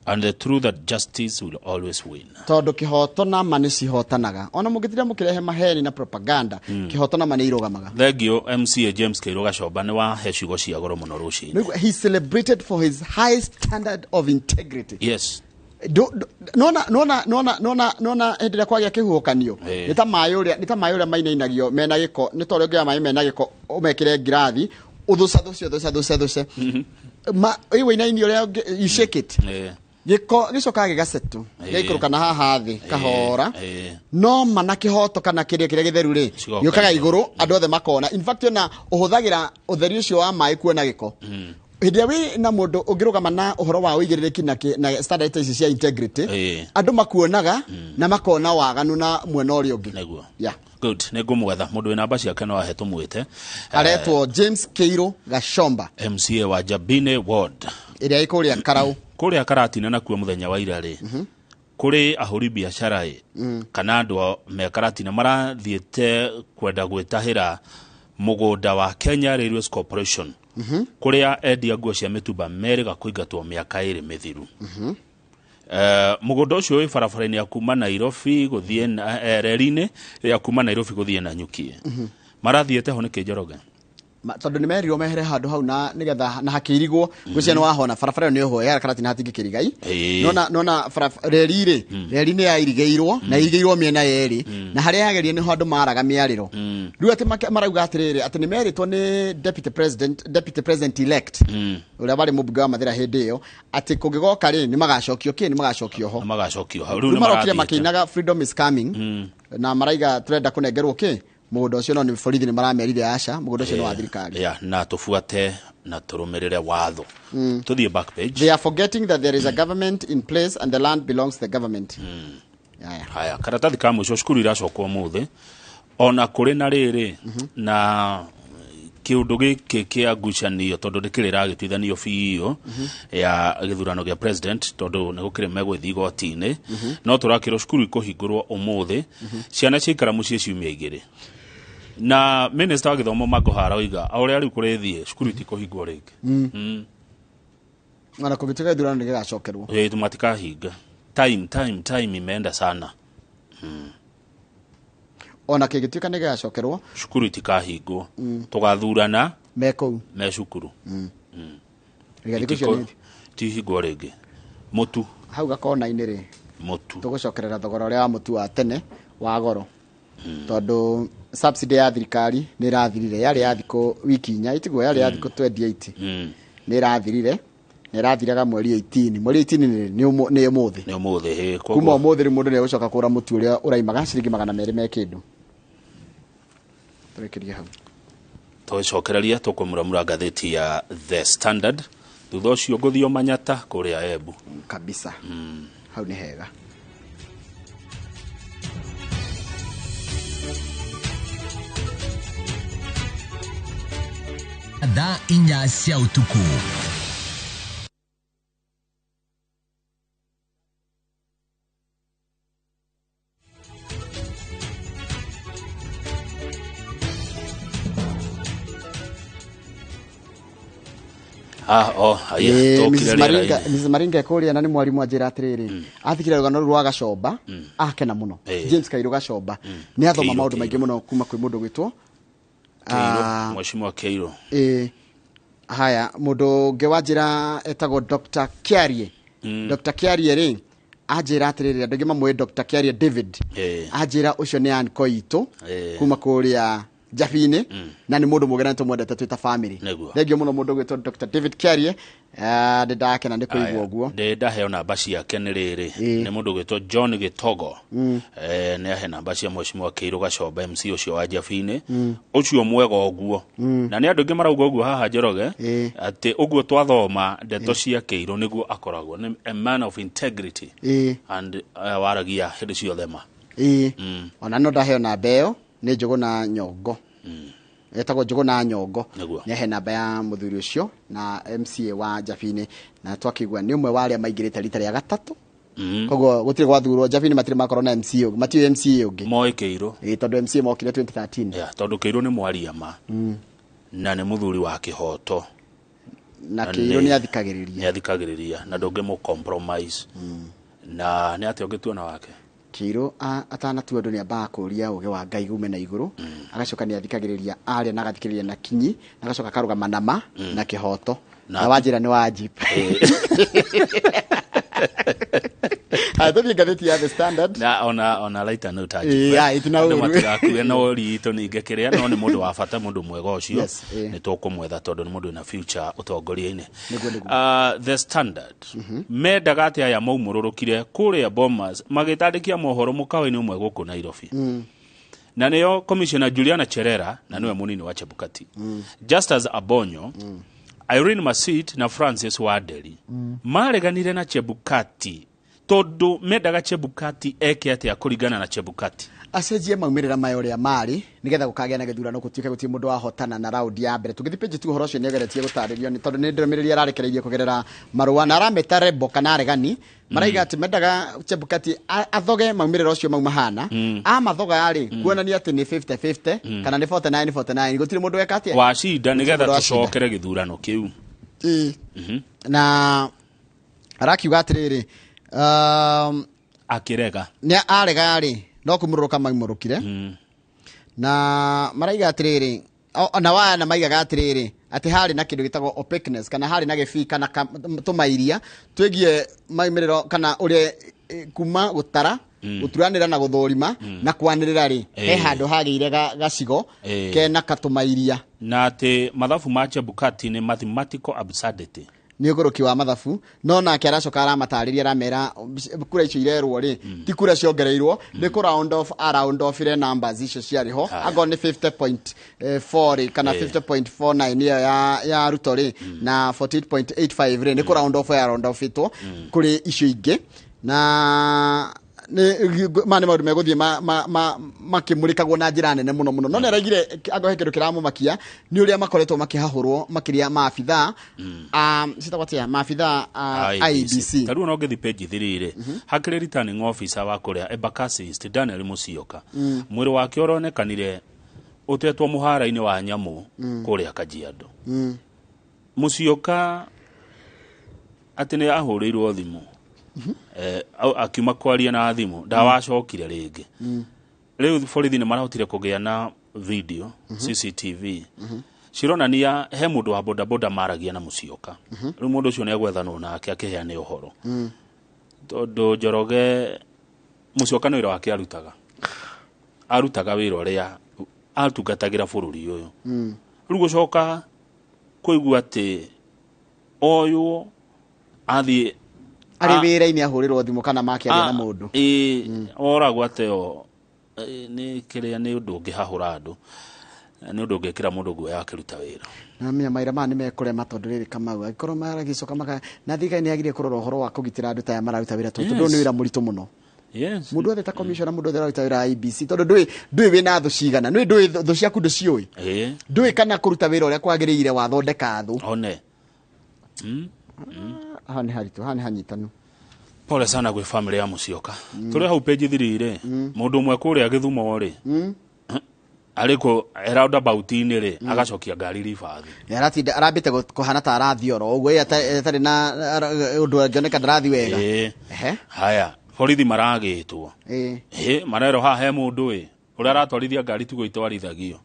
and the truth that justice will always win. Tondũ kĩhoto na ma nĩ cihotanaga, ona mũngĩtinda mũkĩrehe maheni na propaganda, kĩhoto na ma nĩ irũgamaga. Thengio MCA James Kĩirũ Gacomba, nĩ wahe ciugo cia goro mũno rũcinĩ. Nĩguo, he celebrated for his high standard of integrity. Nona hĩndĩ ĩrĩa kwagĩa kĩhuhũkanio, nĩ ta maĩ ũrĩa mainainagio mena gĩko, nĩ ta ũrĩa ũngĩoya maĩ mena gĩko ũmekĩre ngirathi, ũthũca thũce ũthũca thũce thũce ma ĩ wĩinaini ũrĩa you shake it, gĩko gĩcokaga gĩgasetũ, gĩgaikũrũka na haha thĩ kahora. No ma na kĩhoto kana kĩrĩa kĩrĩa gĩtheru rĩ, Cigoka gĩũkaga igũrũ. igũrũ, andũ othe makona. In fact, ona ũhũthagĩra ũtheri ũcio wa maĩ kuona gĩko. Hĩndĩ ĩrĩa wĩ na mũndũ ũngĩrũgama na ũhoro wa ũigĩrĩrĩki na standard ta ici cia integrity, andũ makuonaga na makona waganu na mwena ũrĩa ũngĩ. Nĩguo. Yeah. Good, nĩ ngũmwetha mũndũ wĩ namba ciake no ahe tũmwĩte. Aretwo James Kĩirũ Gacomba. MCA wa Jabine Ward, ĩrĩa ĩ kũrĩa Karau. Kũrĩa Karatina nakuo mũthenya wa ira rĩ, kũrĩ ahũri biacara ĩ kana andũ me Karatina marathiĩte kwenda gwĩtahĩra mũgũnda wa Kenya Railways Corporation, kũrĩa endia nguo cia mĩtumba merĩga kũingatwo mĩaka 2 mĩthiru. Mũgũnda ũcio wĩ barabara-inĩ ya kuma Nairobi gũthiĩ reri-inĩ ya kuma Nairobi gũthiĩ Nanyuki. Marathiĩte ho nĩkĩ, Njoroge? Tondũ nĩ merirwo mehere handũ hau na nĩgetha na hakĩirigwo ngwĩciria nĩ wahona barabara ĩyo nĩ ũhwo ya Karatina hatingĩkĩrigai. Nona reri rĩ, reri nĩ yairigĩirwo na irigĩirwo mĩena yerĩ, na harĩa yagerie nĩho andũ maraga mĩarĩro. Rĩu atĩ marauga atĩrĩrĩ, atĩ nĩ merĩtwo nĩ deputy president elect ũrĩa warĩ mũmbunge wa Mathĩra hĩndĩ ĩyo, atĩ kũngĩgoka rĩ, nĩ magacokio kĩ, nĩ magacokio ho. Nĩ magacokio hau rĩu. Rĩu Nĩ marokire marathiĩte. makĩinaga "freedom is coming" na maraiga tũrenda kũnengerwo kĩ mũgũnda ũcio, no nĩ borithi nĩ maramerire aca, mũgũnda ũcio nĩ wa thirikari. Ya, na tũbuate na tũrũmĩrĩre watho. Tũthiĩ back page. They are forgetting that there is a government in place and the land belongs to the government. Yeah. Haya, karatathi ka mũico, cukuru iracokwo ũmũthĩ ona kũrĩ na rĩrĩ na kĩũndũ gĩkĩ kĩa ngucanio, tondũ ndĩkĩrĩ ĩragĩtuithanio biũ ya gĩthurano gĩa president, tondũ nĩ gũkĩrĩ megũgĩthiĩ igoti-inĩ, no tũrakĩrwo cukuru ikũhingũrwo ũmũthĩ, ciana ciaikara mũciĩ ciumia 2, na minister wa gĩthomo Magoha aroiga o ũrĩa rĩu kũrĩthiĩ cukuru itikũhingwo rĩngĩ. Ona kũngĩtuĩka gĩthurano nĩ gĩgacokerwo. Ĩĩ, matikahinga. Time, time, time imeenda sana. Ona kĩngĩtuĩka nĩ gĩgacokerwo, cukuru itikahingwo, tũgathurana me kũu me cukuru. Rĩgathiĩ kũcio nĩ Tihingwo rĩngĩ mũtu. Hau gakona-inĩ rĩ. Mũtu. Tũgũcokerera thogora ũrĩa wa mũtu wa tene wa goro, tondũ subsidy ya thirikari nĩ ĩrathirire, yarĩ ya thikũ wiki 4, itiguo yarĩ ya thikũ 28. Nĩ ĩrathirire na ĩrathiraga mweri 18, mweri 18 nĩ ũmũthĩ. Nĩ ũmũthĩ hĩ. Kuma ũmũthĩ rĩu mũndũ nĩ egũcoka kũgũra mũtu ũrĩa ũraimaga ciringi 200 me kĩndũ. Tũrĩkĩrie hau. Tũgĩcokereria tũkũmuramura ngathĩti ya The Standard, thutha ũcio ngũthio Manyata kũrĩa Embu. Kabisa, hau nĩ hega. Thaa 4 cia ũtukũ. Ah, oh, haya, Ĩĩ, tũkire Mrs. Maringa, rĩera-inĩ. Mrs. Maringa ekũria na nĩ mwarimũ anjĩra atĩrĩrĩ, athikire rũgano rũu rwa Gacomba akena mũno. James Kairũ Gacomba nĩ athoma Kĩirũ, maũndũ maingĩ Kĩirũ. mũno kuma kwĩ mũndũ gwĩtwo Kĩirũ, mheshimiwa Kĩirũ. Ĩĩ, haya, mũndũ ũngĩ wanjĩra etagwo Dr. Kiarie. Dr. Kiarie rĩ anjĩra atĩrĩrĩ, andũ aingĩ mamũĩ Dr. Kiarie David. Anjĩra ũcio nĩ anko itũ kuma kũrĩa Njabinĩ, na nĩ mũndũ mũgeni tũmwendete twĩ ta family. Nĩguo. Thengio mũno mũndũ gwĩtwo Dr. David Kiarie. Nĩ ndakena nĩ kũigua ũguo. Ndĩ ndaheo namba ciake nĩ rĩrĩ, nĩ mũndũ gwĩtwo John Gĩtogo. Nĩ ahe namba cia mheshimiwa Kĩirũ Gacomba MC ũcio wa Njabinĩ, ũcio mwega ũguo, na nĩ andũ aingĩ marauga ũguo haha Njoroge, atĩ ũguo twathoma ndeto cia Kĩirũ nĩguo akoragwo nĩ a man of integrity and waragia hĩndĩ ciothe ma. Ĩĩ, ona no ndaheo namba ĩyo nĩ Njũgũna Nyongo, etagwo Njũgũna Nyongo. Nĩguo. Nĩ ahe namba ya mũthuri ũcio na MCA wa Njabinĩ, na twakĩigua nĩ ũmwe wa arĩa maingĩrĩte rita rĩa gatatũ. Koguo gũtirĩ gwathurwo Njabinĩ, matirĩ makorwo na MCA ũngĩ, matiũĩ MCA ũngĩ. Moĩ Kĩirũ. Ĩĩ, tondũ MCA mokire 2013. Yeah, tondũ Kĩirũ nĩ mwaria ma na nĩ mũthuri wa kĩhoto. Na Na Kĩirũ nĩ athikagĩrĩria. Nĩ athikagĩrĩria na ndũngĩmũ compromise, na nĩ atĩa ũngĩtuona wake? Kĩirũ atanatua ũndũ nĩ ambaga kũria ũgĩ wa Ngai ume na igũrũ, agacoka nĩ athikagĩrĩria aria na agathikĩrĩria na kinyi, na agacoka akarũgama na ma na kĩhoto. Na wanjĩra nĩ wa jeep. Haya, tũthiĩ ngathĩti ya The Standard. Na ona later no touch. Ĩĩ, aye, tina Andũ ũru. matigakue no ritũ ningĩ kĩrĩa, no nĩ mũndũ wa bata, mũndũ mwega ũcio. Yes, ĩĩ. Nĩ tũkũmwetha tondũ nĩ mũndũ wĩna future ũtongoria-inĩ. Nĩguo, nĩguo. The Standard mendaga atĩ aya maumũrũrũkire kũrĩa Bomas magĩtandĩkia mohoro mũkawa-inĩ ũmwe gũkũ Nairobi, na nĩo Commissioner Juliana Cherera, na nĩwe mũnini wa Chebukati, Justus Abonyo, Irene Masit na Francis Wanderi, mareganire na Chebukati tondũ mendaga Chebukati eke atĩa kũringana na Chebukati? Acenjie maumĩrĩra maya ũrĩa marĩ nĩgetha gũkagĩa na gĩthurano, gũtuĩke gũtirĩ mũndũ wahotana na raundi ya mbere. Tũngĩthiĩ page 2, ũhoro ũcio nĩageretie gũtarĩrio nĩ tondũ nĩ ndũmĩrĩri ararekereirie kũgerera marũa na arameta rebel kana aregani. Maraiga atĩ mendaga Chebukati athoge maumĩrĩra ũcio mau mahana amathoga rĩ, kuonania atĩ nĩ 50-50 kana nĩ 49-49, gũtirĩ mũndũ weka atĩa wacinda, nĩgetha Mũndũ wacinda. tũcokere gĩthurano kĩu. Ĩĩ. Na arakiuga atĩrĩrĩ, akĩrega. Nĩ arega rĩ, no kumũrũrũka maimũrũkire na maraiga atĩrĩrĩ, na wana maigaga atĩrĩrĩ atĩ harĩ na kĩndũ gĩtagwo opaqueness, kana harĩ na gĩbii kana tũmairia twĩgie maumĩrĩro kana ũrĩa kuma gũtara, gũturanĩra na gũthũrima na kwanĩrĩra rĩ, he handũ hagĩire gacigo kena katũmairia. Na atĩ mathabu ma Chebukati nĩ mathematical absurdity. Nĩ ũgũrũki wa mathabu, no nake aracoka aramatarĩria, aramera kura icio irerwo rĩ ti kura ciongereirwo, nĩ kũ round off, a round off ire numbers icio ciarĩ ho. Angorwo nĩ 50.4 rĩ, kana 50.49 ĩyo ya Ruto rĩ, na 48.85 rĩ, nĩ kũ round off ya round off ĩtwo kũrĩ icio ingĩ, na nĩ ma nĩ maũndũ megũthiĩ makĩmũrĩkagwo na njĩra nene mũno mũno. No nĩ araigire angorwo he kĩndũ kĩramũmakia nĩ ũrĩa makoretwo makĩhahũrwo makĩria maabithaa a citagwo atĩa, maabithaa a IEBC. Ta rĩu ona ũngĩthiĩ page 3 rĩ, hakĩrĩ returning officer wa kũrĩa Embakasi East, Daniel Musyoka, mwĩrĩ wake ũronekanire ũtetwo mũhara-inĩ wa nyamũ kũrĩa Kajiado. Musyoka atĩ nĩ ahũrĩirwo thimũ, akiuma kwaria na thimũ ndawacokire rĩngĩ. Rĩu borithi nĩ marahotire kũgĩa na video CCTV cironania he mũndũ wa bodaboda maragia na Musyoka. Rĩu mũndũ ũcio nĩ egwethanwo nake akĩheane ũhoro. Tondũ Njoroge Musyoka nĩ wĩra wake arutaga, arutaga wĩra ũrĩa atungatagĩra bũrũri ũyũ. Rĩu gũcoka kũigua atĩ oywo athiĩ arĩ wĩra-inĩ ahũrĩrwo thimũ kana makĩaria na mũndũ. Ĩĩ, oragwo ateo nĩ kĩrĩa, nĩ ũndũ ũngĩhahũra andũ, nĩ ũndũ ũngĩkĩra mũndũ guoya akĩruta wĩra. Namenya maira maya nĩ mekũrema, tondũ rĩrĩ, Kamau, angĩkorwo maragĩcoka maka na thirikari nĩ yagĩrĩire kũrora ũhoro wa kũgitĩra andũ ta aya mararuta wĩra, tondũ nĩ wĩra mũritũ mũno. Mũndũ othe ta commissioner, mũndũ othe ũraruta wĩra wa IEBC, tondũ ndũĩ wĩna thũ cigana, ndũĩ thũ ciaku ndũciũĩ, ndũĩ kana kũruta wĩra ũrĩa kwagĩrĩire wathondeka thũ. One. Haha nĩ haritũ, haha nĩ hanyitanu. Pole sana gwĩ family ya Musyoka. Tũrĩ hau page 3 rĩ, mũndũ ũmwe kũrĩa Gĩthumo rĩ, arĩ kũ roundabout-inĩ rĩ, agacokia ngari ribathi. Aratinda arambĩte kũhana ta arathiĩ oro ũguo, ĩ atarĩ na ũndũ angĩoneka ndarathiĩ wega. Ehe. Haya, borithi maragĩtwo. Marerwo haha he mũndũ ĩ ũrĩa aratwarithia ngari tiguo itwarithagio.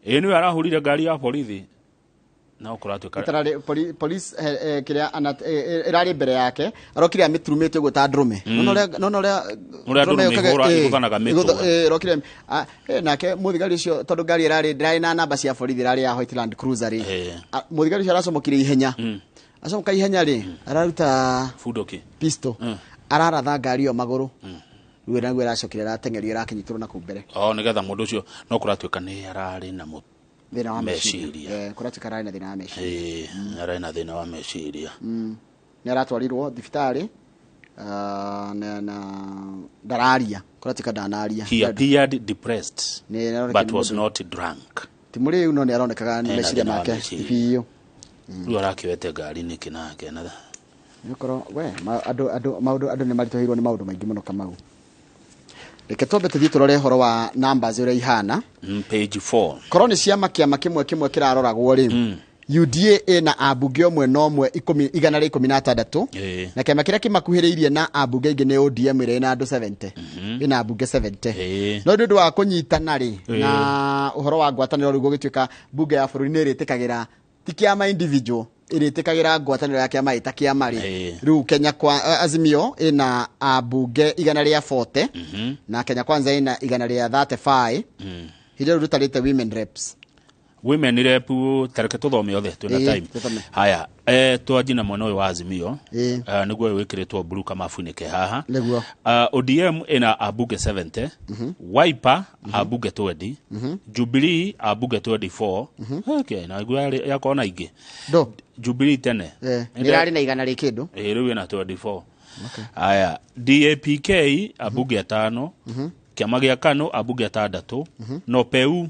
Nĩwe arahũrire ngari ya borithi na ũkorwo atuĩka Itararĩ police, kĩrĩa ĩrarĩ mbere yake, arokire amĩturumĩte ũguo ta ndũrũme. Nona ũrĩa Ũrĩa ndũrũme yũkaga- ĩgũthanaga mĩtwe. Ĩrokire nake mũthigari ũcio, tondũ ngari ĩrarĩ ndĩrarĩ na namba cia borithi, ĩrarĩ ya white Land Cruiser rĩ. Mũthigari ũcio aracomokire ihenya, acomoka ihenya rĩ, araruta bunduki. Pistol, araratha ngari ĩyo magũrũ. Rĩu naguo ĩracokire ĩrateng'erio, ĩrakĩnyitĩrwo na kũu mbere. O nĩgetha mũndũ ũcio no kũratuĩka nĩ ararĩ na thĩna wa meciria. Meciria. Kũratuĩka ararĩ na thĩna wa meciria. Ĩĩ, ararĩ na thĩna wa meciria. Nĩ aratwarirwo thibitarĩ, na ndararia, kũratuĩka ndanaria. He appeared depressed Nĩ but was not drunk. Ti mũrĩu, no nĩ aronekaga Ena meciria thĩna wa make meciria. Biũ. Rĩu arakĩwete ngari nĩkĩ nake na Nĩgũkorwo we andũ maũndũ andũ nĩ maritũhĩirwo nĩ maũndũ maingĩ mũno. Kamau, reke twambe tũthiĩ tũrore ũhoro wa numbers ũrĩa ihana. Page 4. Korwo nĩ ciama, kĩama kĩmwe kĩmwe kĩraroragwo rĩ, UDA ĩna ambunge ũmwe na ũmwe ikũmi, 116. Na kĩama kĩrĩa kĩmakuhĩrĩirie na ambunge aingĩ nĩ ODM, ĩrĩa ĩna andũ 70, ĩna ambunge 70. No nĩ ũndũ wa kũnyitana rĩ, na ũhoro wa ngwatanĩro, rĩu gũgĩtuĩka mbunge ya bũrũri nĩ ĩrĩtĩkagĩra, ti kĩama individual, ĩrĩtĩkagĩra ngwatanĩro ya kĩama ĩta kĩama rĩ. Rĩu Kenya kwa Azimio ĩna ambunge 140, na Kenya Kwanza ĩna 135. Hĩndĩ ĩyo rĩu tũtarĩte women reps. Women rep, tareke tũthome othe twĩna time. Tũthome. Haya, twanji na mwena ũyũ wa Azimio. Nĩguo ũyũ wĩkĩrĩtwo blue kamabu-inĩ ke haha. Nĩguo. ODM ĩna ambunge 70, Wiper ambunge 20, Jubilee ambunge 24. Okay, na guo yakorwo na ingĩ. Ndo Jubilee tene. Nĩ ĩrarĩ na igana rĩ kĩndũ. Rĩu ĩna 24. Haya, DAPK ambunge atano, kĩama gĩa KANU ambunge atandatũ, no peu.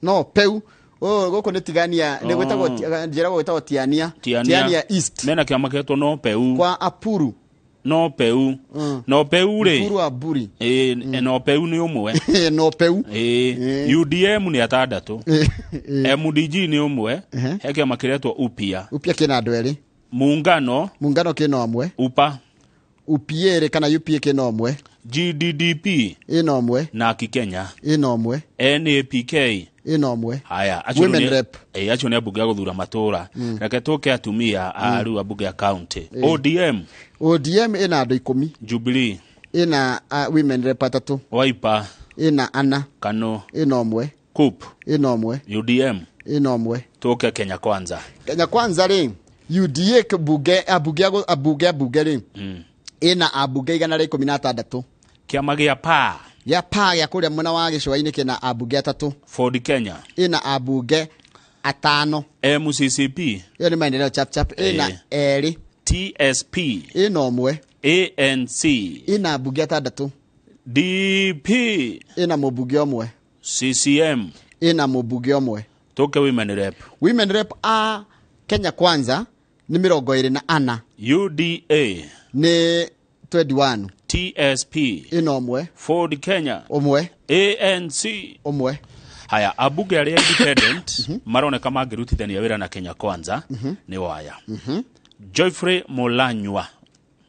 No peu ũyũ gũkũ nĩ Tigania, nĩ gwĩtagwo njĩragwo gwĩtagwo Tiania. Tiania. Tiania East. Mena kĩama gĩetwo no peu. Kwa Apuru. No peu, no peu rĩ. Apuru wa Mburi. No peu nĩ ũmwe. No peu. UDM nĩ atandatũ, MDG nĩ ũmwe, he kĩama kĩretwo Upia. Upia kĩna andũ erĩ. Muungano. Muungano kĩna ũmwe. UPA. UPA rĩ, kana UPA kĩna ũmwe. GDDP. Ĩna ũmwe. Naki Kenya. Ĩna ũmwe. NAPK. Ĩna ũmwe. Haya, acio Women rep. Acio nĩ ambunge a gũthura matũra. Reke tũke atumia a rĩu ambunge a county. ODM. ODM ĩna andũ 10. Jubilee. Ĩna women rep atatũ. Wiper. Ĩna ana. KANU. Ĩna ũmwe. COOP. Ĩna ũmwe. UDM. Ĩna ũmwe. Tũke Kenya Kwanza. Kenya Kwanza rĩ, UDA bunge ambunge ambunge rĩ, ĩna ambunge 116. Kĩama gĩa PA. Gĩa PA gĩa kũrĩa mwena wa gĩcũa-inĩ kĩna ambunge atatũ. Ford Kenya. Ĩna ambunge atano. MCCP. Ĩyo nĩ Maendeleo Chap Chap, ĩna erĩ. TSP. Ĩna ũmwe. ANC. Ĩna ambunge atandatũ. DP. Ĩna mũmbunge ũmwe. CCM. Ĩna mũmbunge ũmwe. Tũke women rep. Women rep a Kenya Kwanza nĩ 24. UDA. Nĩ 21. TSP. Ĩna ũmwe. Ford Kenya. Ũmwe. ANC. Ũmwe. Haya, ambunge arĩa independent maroneka mangĩrutithania wĩra na Kenya Kwanza nĩ waya: Geoffrey Mulanywa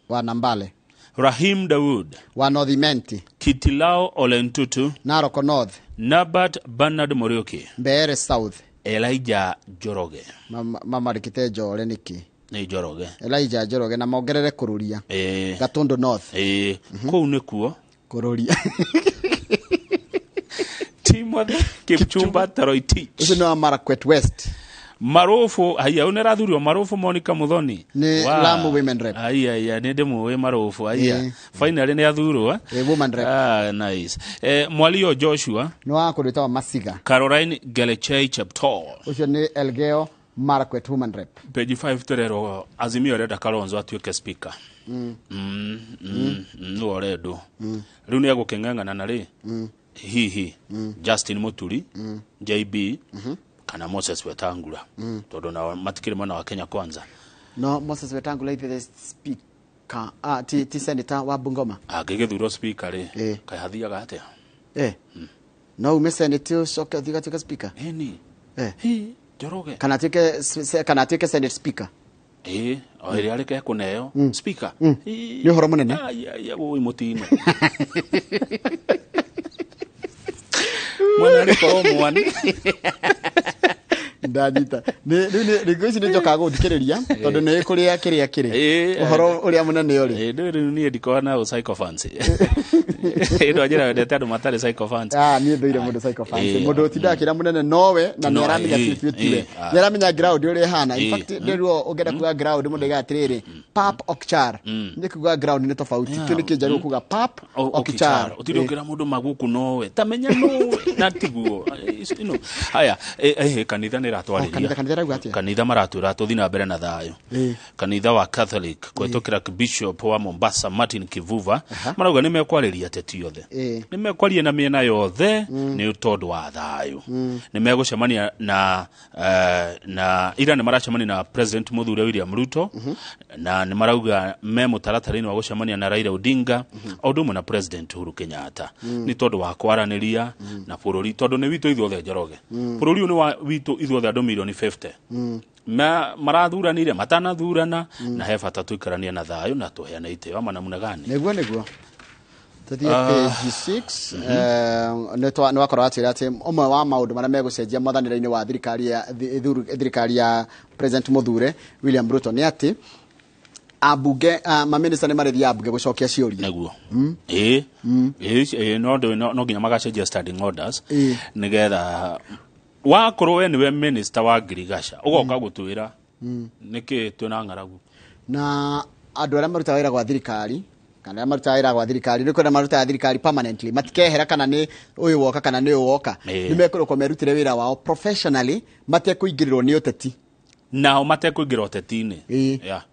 wa Nambale, Rahim Daud wa North, Kitilao Olentutu, Narok North, Nabat Bernard Muriuki, Mbeere South, Elijah Njoroge. Mamarĩkĩte Njore nĩkĩ? Nĩ Njoroge. Elijah Njoroge na mongerere Kururia. Ĩĩ. Gatundu North. Ĩĩ, kũu nĩkuo. Kururia. Timothy Kipchumba Toroitich. Ũcio nĩ wa Marakwet West. Marufu haiya ũyũ nĩarathurirwo Marufu Monica Muthoni. Nĩ Wa. Lamu Women Rep. Haiya haiya nĩ ndĩmũĩ Marufu haiya. Ĩĩ. Finally nĩ athurwo. Ĩĩ, Woman Rep. Ah, nice. Mwalio Joshua. Nĩ wa kũndũ gwĩtagwo Masiga. Caroline Gelechei Cheptoo. Ũcio nĩ Elgeyo Marakwet Woman Rep. Page 5 tũrerwo Azimio ĩrenda Kalonzo atuĩke speaker. Nĩwe ũrendwo. Rĩu nĩ egũkĩng'ang'ana na rĩ hihi Justin Muturi, JB kana Moses Wetangula, tondũ nao matikĩrĩ mwena wa Kenya Kwanza. No Moses Wetangula ithe speaker, ah, ti senator wa Bungoma. Angĩgĩthurwo speaker rĩ, Ĩĩ. kaĩ hathiaga atĩa? No ume senate ũcoke ũthiĩ ũgatuĩke speaker. Ĩni. Eh. Hi, Njoroge. Kana atuĩke senate speaker. Ĩĩ, o ĩrĩa arĩ kũneo speaker. Ĩĩ. Nĩ ũhoro mũnene. Ai, ai, wũi mũtino mwana arĩkorwo mwana. Ndanyita. Rĩu rĩu ici nĩ njokaga gũthikĩrĩria tondũ nĩ kũrĩa kĩrĩa kĩrĩ Ĩĩ. ũhoro ũrĩa mũnene ũrĩ. Ĩĩ, ndũĩ rĩu niĩ ndikoragwo na sycophants. Ĩĩ, ndwanjĩra wendete andũ matarĩ sycophants. Ah, niĩ thũire mũndũ sycophants. Ĩĩ. Mũndũ ũtindaga akĩra mũnene nowe na No, nĩ aramenya ĩĩ, biũ biũ tiwe. ĩĩ, ah. Nĩ aramenya ground ũrĩa ĩhana. In Ĩĩ. fact, rĩu ũngĩenda kuga ground mũndũ aigaga atĩrĩrĩ, pap okchar. Nĩ kuga ground nĩ tofauti. Kĩu nĩ kĩnjarũ kuga pap okchar. Ũtinde ũkĩra mũndũ maguku nowe tamenya nowe na tiguo. Haya, kanitha nĩ Oh, ĩratwarĩria. kanitha ĩrauga atĩa? Kanitha maratwĩra tũthiĩ na mbere na thayũ. Ĩĩ. Kanitha wa Catholic kũhetũkĩra Bishop wa Mombasa Martin Kivuva marauga nĩ mekwarĩria ateti othe, Ĩĩ. nĩ mekwaria na mĩena yothe nĩ tondũ wa thayũ. Nĩ megũcemania na ira nĩ maracemania na President Mũthure William Ruto, na nĩ marauga me mũtaratara-inĩ wa gũcemania na Raila Odinga o ũndũ ũmwe na President Uhuru Kenyatta nĩ tondũ wa kwaranĩria na bũrũri, tondũ nĩ witũ ithuothe. Njoroge, bũrũri ũyũ nĩ wa witũ ithuothe, andũ milioni 50 marathuranire matanathurana, na he bata tũikaranie na thayũ na tũheane itĩo ama namna gani? Nĩguo tũthiĩ page 6. Nĩ wakorwo atwĩra atĩ ũmwe wa maũndũ marĩa megũcenjia mwathanĩre-inĩ wa thirikari ya President Mũthure William Ruto nĩ atĩ ambunge, maminista nĩ marĩthiaga mbunge gũcokia ciũria. Nĩguo, ĩĩ ĩĩ, no nginya magacenjia standing orders nĩgetha wakorwo we nĩwe minister wa ngirigaca ũgoka gũtwĩra nĩkĩ twĩna ng'aragu. Na andũ arĩa marutaga wĩra gwa thirikari kana arĩa marutaga wĩra gwa thirikari, nĩ kwenda marutaga thirikari permanently, matikehera kana nĩ ũyũ woka kana nĩ ũyũ woka. Nĩ mekũrekwo merutĩre wĩra wao professionally matekũingĩrĩrwo nĩ ũteti. Nao matekũingĩra ũteti-inĩ. Yeah.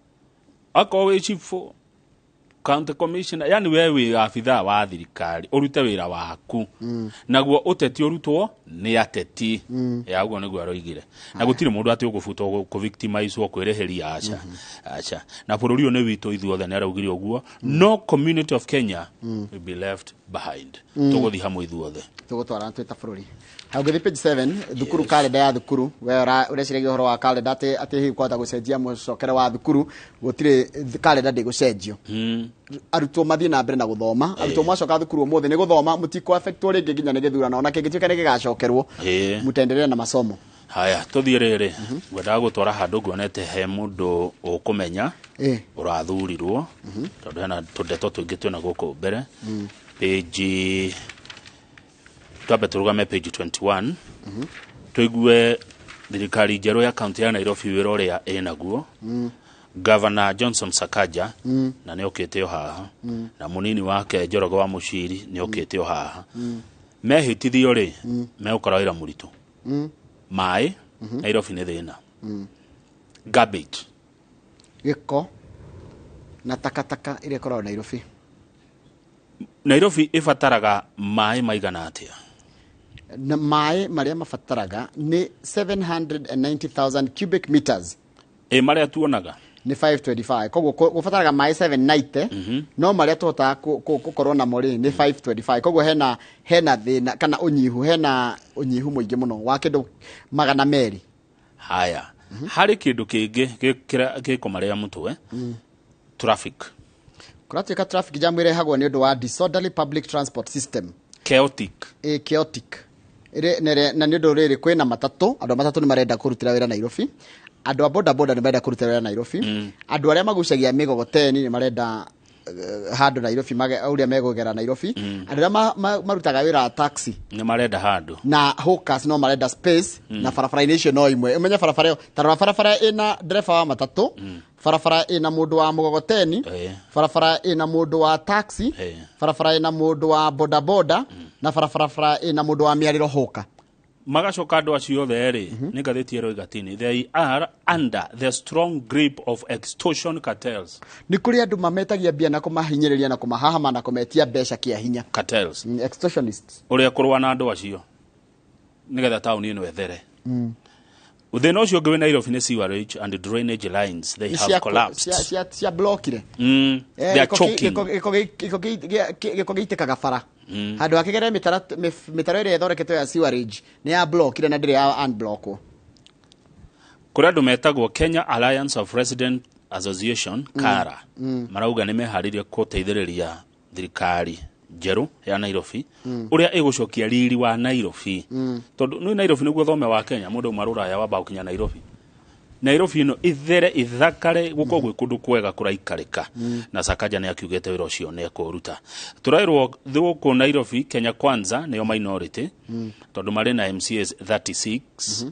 Akorwo wĩ chief, county commissioner, yani we wĩ abithaa wa thirikari, ũrute wĩra waku, naguo ũteti ũrutwo nĩ ateti. Ya ũguo nĩguo aroigire, na gũtirĩ mũndũ atĩ ũgũbutwo, kũvictimizwo, kwĩrĩhĩria, aca aca. Na bũrũri ũyũ nĩ witũ ithuothe, nĩ araugire ũguo. No community of Kenya will be left behind. Tũgũthiĩ hamwe ithuothe. Tũgũtwarana twĩ ta bũrũri. Hau ngĩthiĩ page 7, thukuru, kalenda ya thukuru. We ũreciragia ũhoro wa kalenda atĩ hihi kwahota gũcenjia mũcokere wa thukuru? Gũtirĩ, kalenda ndĩgũcenjio. Arutwo mathiĩ na mbere na gũthoma. Arutwo mwacoka thukuru ũmũthĩ nĩ gũthoma, mũtikũ affectwo rĩngĩ nginya nĩ gĩthurano, ona kĩngĩtuĩka nĩ gĩgacokerwo, mũtendelee na masomo. Haya, tũthiĩ rĩrĩ, ngwendaga gũtwara handũ nguonete he mũndũ ũkũmenya ũrathurirwo, tondũ hena tũndeto tũingĩ twĩna gũkũ mbere. Page, twambe tũrũgame page 21 tũigue thirikari njerũ ya kaunti ya Nairobi wĩra ũrĩa ĩnaguo. Governor Johnson Sakaja na nĩ okĩte o haha, na mũnini wake Njoroge wa Mũciri nĩ okĩte o haha. Mehĩtithio rĩ, megũkora wĩra mũritũ. Maĩ Nairobi nĩ thĩna, garbage. Gĩko na takataka ĩrĩa ĩkoragwo Nairobi. Nairobi ĩbataraga maĩ maigana atĩa? Na maĩ marĩa mabataraga nĩ 790,000 cubic meters. Ĩ marĩa tuonaga? Nĩ 525. Koguo gũbataraga maĩ 790, no marĩa tũhotaga gũkorwo namo rĩ nĩ 525. Koguo hena thĩna kana ũnyihu, hena ũnyihu mũingĩ mũno wa kĩndũ 200. Haya, harĩ kĩndũ kĩngĩ gĩkũmarĩa mũtwe, traffic. Kũratuĩka traffic jam ĩrehagwo nĩ ũndũ wa disorderly public transport system. Chaotic. Ĩ chaotic. Na nĩ ũndũ rĩrĩ, kwĩna matatũ, andũ a matatũ nĩ marenda kũrutĩra wĩra Nairobi. Andũ a bodaboda nĩ marenda kũruta wĩra Nairobi. Andũ arĩa magucagia mĩgogoteni nĩ marenda handũ Nairobi, ũrĩa megũgera Nairobi. Andũ arĩa marutaga wĩra wa taxi nĩ marenda handũ na hawkers no marenda space, na barabara-inĩ icio no imwe. Ũmenye barabara ĩyo, ta rora barabara ĩna ndereba wa matatũ, barabara ĩna mũndũ wa mũgogoteni, barabara ĩna mũndũ wa taxi, barabara ĩna mũndũ wa bodaboda, na barabara ĩna mũndũ wa mĩarĩro hawker. Magacoka andũ acio othe rĩ, nĩ ngathĩti ĩro igatini, they are under the strong grip of extortion cartels. Nĩ kũrĩ andũ mametagia mbia na kũmahinyĩrĩria na kũmahahama na kũmetia mbeca kĩa hinya. Cartels. Extortionists. Ũrĩa kũrũa na andũ acio nĩgetha taũni ĩno ĩthere. Thĩna ũcio ũngĩ wĩ Nairobi nĩ sewerage and drainage lines, they have collapsed. Cia blockire. They are choking. Gĩko gĩitĩkaga bara handũ hakĩgere mĩtaro ĩrĩa ĩthondeketwo ya sewerage nĩ ya blockire na ndĩrĩ ya unblockwo. Kũrĩ andũ metagwo Kenya Alliance of Resident Association, KARA, marauga nĩ meharĩirie gũteithĩrĩria thirikari njerũ ya Nairobi ũrĩa ĩgũcokia riri wa Nairobi, tondũ nĩ Nairobi nĩguo thome wa Kenya. Mũndũ uma rũraya wamba gũkinya Nairobi. Nairobi ĩno ithere, ithakare, gũkorwo gwĩ kũndũ kwega kũraikarĩka, na Sakaja nĩ akiugĩte wĩra ũcio nĩ ekũruta. Tũraĩrwo gũkũ Nairobi Kenya Kwanza nĩyo minority, tondũ marĩ na MCAs 36.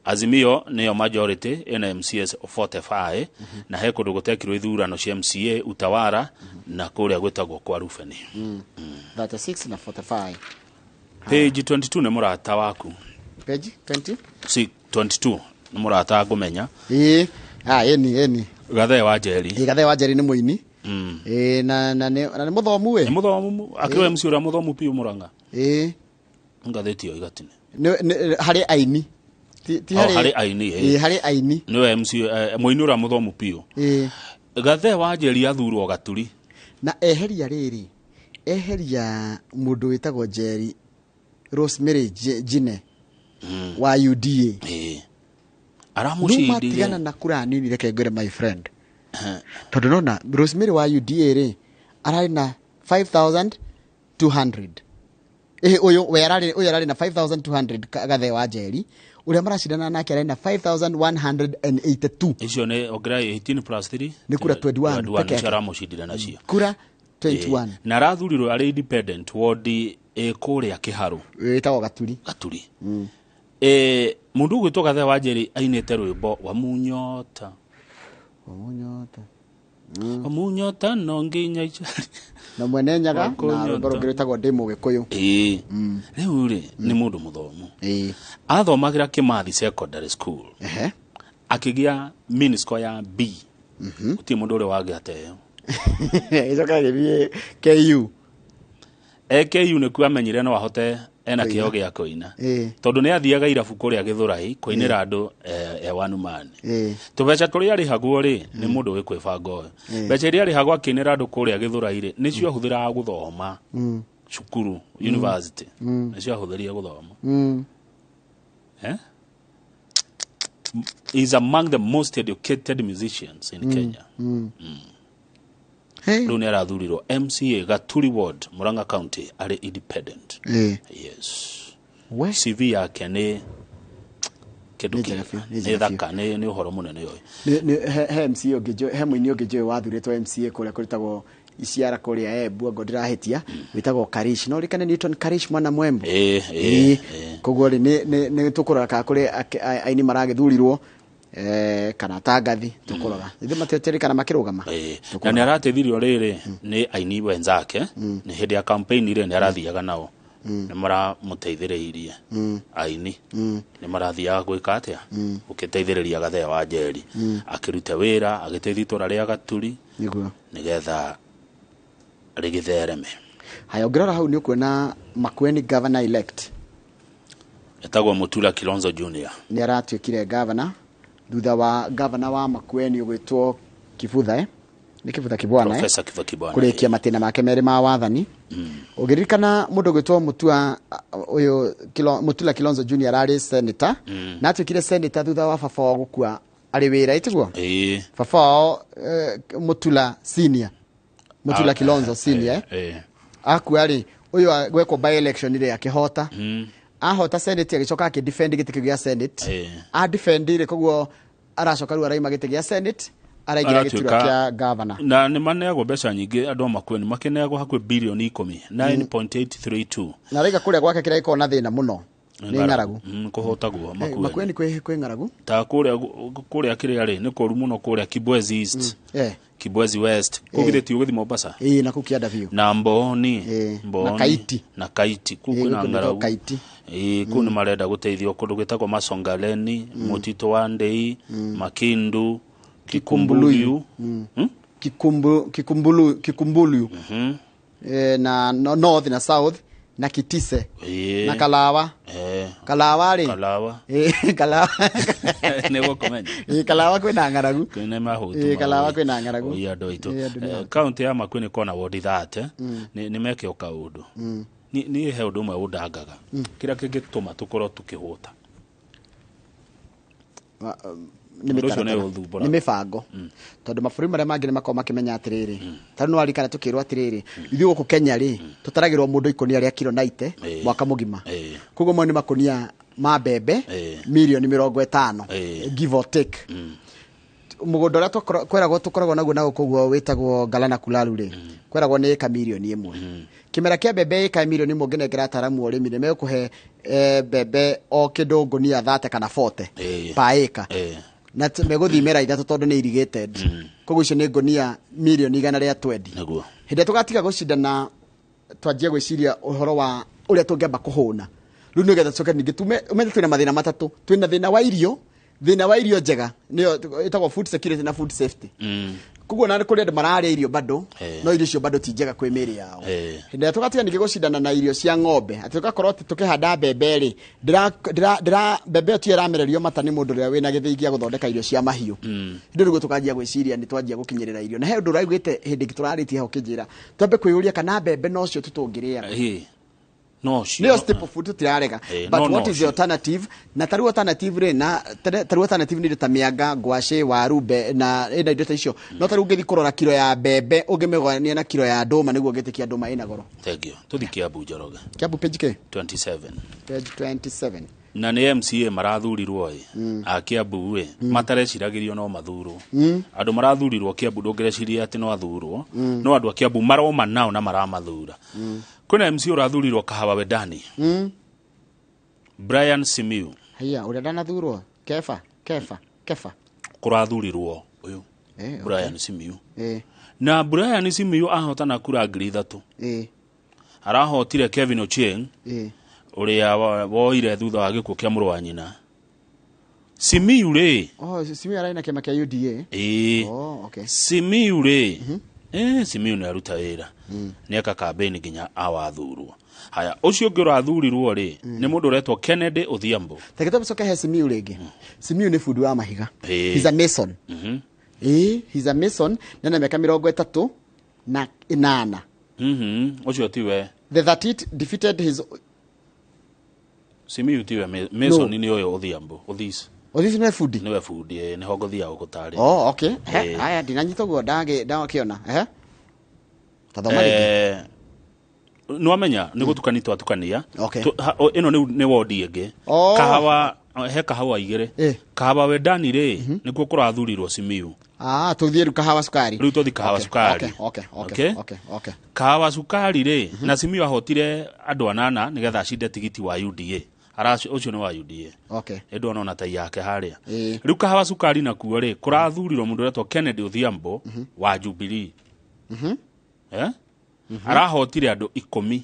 Azimio nĩyo majority, ĩna MCAs 45, na he kũndũ gũtekirwo ithurano cia MCA, Utawara na kũrĩa gwĩtagwo kwa Rufeni. 36 na 45. Page 22 nĩ mũrata waku. Page 20. Si 22 nĩ mũrata ngũmenya. Ĩĩ, ah, ĩni ĩni. Gathee wa Njeri. Ĩĩ, Gathee wa Njeri nĩ mũini. Ĩĩ, na nĩ mũthomu Nĩ ĩ. Mũthomu akĩrwo MC ũrĩa mũthomu piũ Mũrang'a. Ngathĩti ĩyo igatine. Harĩ aini ti Oh, harĩ aini, ĩĩ. Ĩĩ, harĩ aini. Nĩwe MC, mũini ũrĩa mũthomu piũ. Gathee wa Njeri athurwo Gaturi. Na eheria rĩrĩ, eheria mũndũ wĩtagwo Njeri Rosemary Jine wa UDA. Ĩĩ. No Aramũcindire. matigana na kura nini. Reke ngwĩre, my friend, tondũ nona Rosemary wa UDA rĩ ararĩ na 5200. Ĩhĩ, ũyũ we ararĩ, ũyũ ararĩ na 5200. Gathee wa Njeri ũrĩa maracindana nake ararĩ na 5182. Icio nĩ ongerera 18 plus 3. Nĩ kura 21 peke 21 yake. nĩcio aramũcindire nacio. Kura 21. Ĩĩ. Na arathurirwo arĩ independent ward ĩ kũrĩa Kĩharũ. Wĩtagwo Gaturi. Gaturi. Mũndũ ũgwĩtwo Gathee wa Njeri ainĩte rwĩmbo wa Munyota. Wamunyota. Wamunyota no nginya icari. Na Mwene Nyaga na Wakũnyota. rwĩmbo rũngĩ rwĩtagwo Ndĩ Mũgĩkũyũ. Ĩĩ, rĩu rĩ nĩ mũndũ mũthomu. Athomagĩra Kĩmathi Secondary School. Akĩgĩa mean score ya B. Gũtirĩ mũndũ ũrĩa wagĩa ta ĩyo. Gĩcoka gĩthiĩ KU. AKU nĩkuo amenyire no ahote ena kĩo gĩa kũina, tondũ nĩ athiaga irabu kũrĩa Gĩthũrai kũinĩra andũ, one man. Tũbeca tũrĩa arĩhagwo rĩ, nĩ mũndũ wĩ kwĩbanga ũyũ, mbeca iria arĩhagwo akĩinĩra andũ kũrĩa Gĩthũrai rĩ, nĩcio ahũthĩraga gũthoma cukuru university, nĩcio ahũthĩrire gũthoma. Eh? Is among the most educated musicians in Kenya. Hey. Rĩu nĩ arathurirwo MCA Gaturi Ward, Murang'a County, arĩ independent. Yes. We. CV yake nĩ kĩndũ Nĩ njega kĩega. biũ, nĩ Nĩ njega biũ. thaka, nĩ ũhoro mũnene ũyũ. He MCA ũngĩ he mũini ũngĩ njũĩ wathurĩtwo MCA kũrĩa kũrĩtagwo Iciara kũrĩa Embu, anga ndĩrahĩtia, wĩtagwo Karish. No rĩkane Newton Karish mwana mwembo. Ĩĩ. Koguo rĩ nĩ tũkũrora kana kũrĩ aini maragĩthurirwo, kana tangathi tũkũrora ithuĩ matiĩtĩrĩkana makĩrũgama. Na nĩ arateithirio rĩrĩ nĩ aini wenzake nĩ hĩndĩ ya campaign rĩ, nĩ arathiaga nao, nĩ maramũteithĩrĩirie. Aini nĩ marathiaga gwĩka atĩa, gũkĩteithĩrĩria Gathee wa Njeri akĩrute wĩra, agĩteithia itũra rĩa Gaturi nĩgetha rĩgĩthereme. Haya, ũngĩrora hau nĩ ũkuona Makueni governor elect. Etagwo Mutula Kilonzo Junior. Nĩ aratuĩkire governor thutha wa governor wa Makueni ũgwĩtwo Kibutha, nĩ Kibutha Kibwana, Professor Kibutha Kibwana. Kũrĩkia matĩna make merĩ ma wathani. Ũngĩririkana mũndũ ũgwĩtwo Mutua ũyũ Mutula Kilonzo Junior ararĩ senator, na atuĩkire senator thutha wa baba wao gũkua arĩ wĩra, ĩtiguo? Ĩĩ. Baba wao, Mutula Senior, Mutula Kilonzo Senior, akua rĩ, ũyũ gwekwo by election rĩ, akĩhota, ahota senate, agĩcoka akĩdefend gĩtĩ kĩu gĩa senate. A defend rĩ, koguo Aracoka rĩu araima gĩtĩ gĩa Senate, araingĩra gĩturwa Aratuĩka- kĩa governor. Na nĩ maneagwo mbeca nyingĩ andũ a Makueni, makĩneagwo hakuhĩ birioni 10, 9.832. Na araiga kũrĩa gwake kĩrĩa gĩkoragwo na thĩna mũno nĩ ng'aragu. Kũhotagwo Makueni. Makueni kwĩ ng'aragu. Ta kũrĩa kĩrĩa rĩ, nĩ kũru mũno kũrĩa Kibwezi East, Kibwezi West, kũu githĩ ti ũgĩthiĩ Mombasa? Ĩĩ, na kũu kĩanda biũ. Na Mboni. Mboni. Na Kaiti. Na Kaiti kũu Ĩĩ, kwĩna gũkũ nĩkuo ng'aragu. Kaiti. Ĩĩ, kũu nĩ marenda gũteithio kũndũ gwĩtagwo Masongaleni, Mũtitũ wa Ndei, Makindu, Kikumbuluyu. Kikumbulu na north na south na Kitise na Kalawa. Kalawa rĩ? Kalawa. Kalawa. Nĩ gũkũmenya. Ĩĩ, Kalawa kwĩna ng'aragu. Kwĩna mahũtu. Ĩĩ, Kalawa kwĩna ng'aragu. Oi, andũ aitũ. Ĩĩ, andũ nĩ Kaũntĩ ya Makueni kona wodi 30 nĩ meke o kaũndũ. Niĩ he ũndũ ũmwe ũndangaga kĩrĩa kĩngĩtũma tũkorwo tũkĩhũta. Nĩ Ũndũ ũcio nĩ mĩtaratara. ũthumbũraga. Nĩ mĩbango, tondũ mabũrũri marĩa mangĩ nĩ makoragwo makĩmenya atĩrĩrĩ, ta rĩu nĩ warikana tũkĩrwo atĩrĩrĩ, ithuĩ gũkũ Kenya rĩ, tũtaragĩrwo mũndũ ikũnia rĩa kiro 90 mwaka mũgima. Koguo mo nĩ makũnia ma mbembe mirioni 50, give or take. Mũgũnda ũrĩa kweragwo tũkoragwo naguo na gũkũ ũguo wĩtagwo Galana Kulalu rĩ, kweragwo nĩ ĩka mirioni 1. Kĩmera kĩa mbembe ĩka mirioni 1, ũngĩnengera ataaramu a ũrĩmi nĩ megũkũhe mbembe o kĩndũ ngũnia 30 kana 40 pa ĩka, na megũthimĩra 3 tondũ nĩ irrigated. Koguo icio nĩ ngũnia mirioni 120. Hĩndĩ ĩrĩa tũgatiga gũcindana, twanjie gwĩciria ũhoro wa ũrĩa tũngĩamba kũhũna rĩu, nĩgetha tũcoke ningĩ tume ũmenye twĩna mathĩna matatũ. Twĩna thĩna wa irio, thĩna wa irio njega nĩyo ĩtagwo food security na food safety. Koguo na kũrĩ andũ mararĩa irio bado, no irio icio bado ti njega kwĩ mĩĩrĩ yao. Hĩndĩ ĩrĩa tũgatiga ningĩ gũcindana na irio cia ng'ombe, atĩ tũgakorwo atĩ tũkĩhanda mbembe rĩ, ndĩra mbembe ĩyo tiyo ĩramererio mata nĩ mũndũ ũrĩa wĩna gĩthĩi gĩa gũthondeka irio cia mahiũ. Hĩndĩ nĩguo tũkanjia gwĩciria nĩ twanjia gũkinyĩrĩra irio. Na he ũndũ ũraiguĩte hĩndĩ ĩngĩ tũrarĩtie ho ũkĩnjĩra twambe kwĩyũria kana mbembe nocio tu tũngĩrĩaga. No cio. Nĩyo staple food, tũtirarega, but no, what no is the cio. alternative? Na tarĩu alternative rĩ, na tarĩu alternative nĩ indo ta mĩanga, ngwacĩ, waru, na ĩna indo ta icio. No tarĩu ũngĩthiĩ kũrora kiro ya mbembe ũngĩmĩgayania na kiro ya ndũma, nĩguo ũngĩtĩkia ndũma ĩna goro. Thank you. Tũthi Kiambu, Njoroge. Kiambu page k 27. Page 27. Na nĩ MCA marathurirwo ĩ a Kiambu ĩ, matareciragĩrio no mathurwo. Andũ marathurirwo Kiambu ndũngĩreciria atĩ no athurwo, no andũ a Kiambu maroma nao na maramathura. Kwĩna MCA ũrathurirwo Kahawa Wendani, Brian Simiu. Haiya, ũrĩa ndanathurwo kefa kefa kefa. Kũrathurirwo ũyũ. Brian Simiu. Na Brian Simiu ahotana kura 3000. Arahotire Kevin Ochieng, ũrĩa woire thutha wa gĩkuũ kĩa mũrũ wa nyina. Simiu rĩ, Oh, Simiu ararĩ na kĩama kĩa UDA. Ĩĩ. Oh, okay. Simiu rĩ, Simiu nĩ aruta wĩra, nĩ eka campaign nginya awathurwo. Haya, ũcio ũngĩ ũrathurirwo rĩ, nĩ mũndũ ũretwo Kennedy Odhiambo. Reke tũcoke he Simiu rĩngĩ. Simiu nĩ bundi wa mahiga. He's a mason. He's a mason na ena mĩaka 38. Ũcio tiwe. The 38 defeated his Simiu tiwe Mason, nĩ ũyũ Odhiambo, Othis. Othis nĩwe bundi. Nĩwe bundi, nĩho ngũthiaga gũtarĩria. Oh, okay. Haya, ndinanyita ũguo ndakĩona. Tathoma rĩngĩ. Nĩwamenya nĩ gũtukania twatukania. Ĩno nĩ wodi ĩngĩ. Oh. Kahawa, he kahawa igĩrĩ. Kahawa Wendani rĩ, nĩkuo kũrathurirwo Simiu. Ah, tũthiĩ rĩu Kahawa Sukari. Rĩu tũthiĩ Kahawa Sukari. Okay. Okay? Okay. Kahawa Sukari rĩ, na Simiu ahotire andũ anana nĩgetha acinde tigiti wa UDA. Ũcio nĩ wa UDA. Ĩndũ ona tai yake harĩa. Rĩu Kahawa Sukari nakuo rĩ, kũrathurirwo mũndũ ũretwo Kennedy Odhiambo wa Jubilee. Eh? Arahotire andũ 10,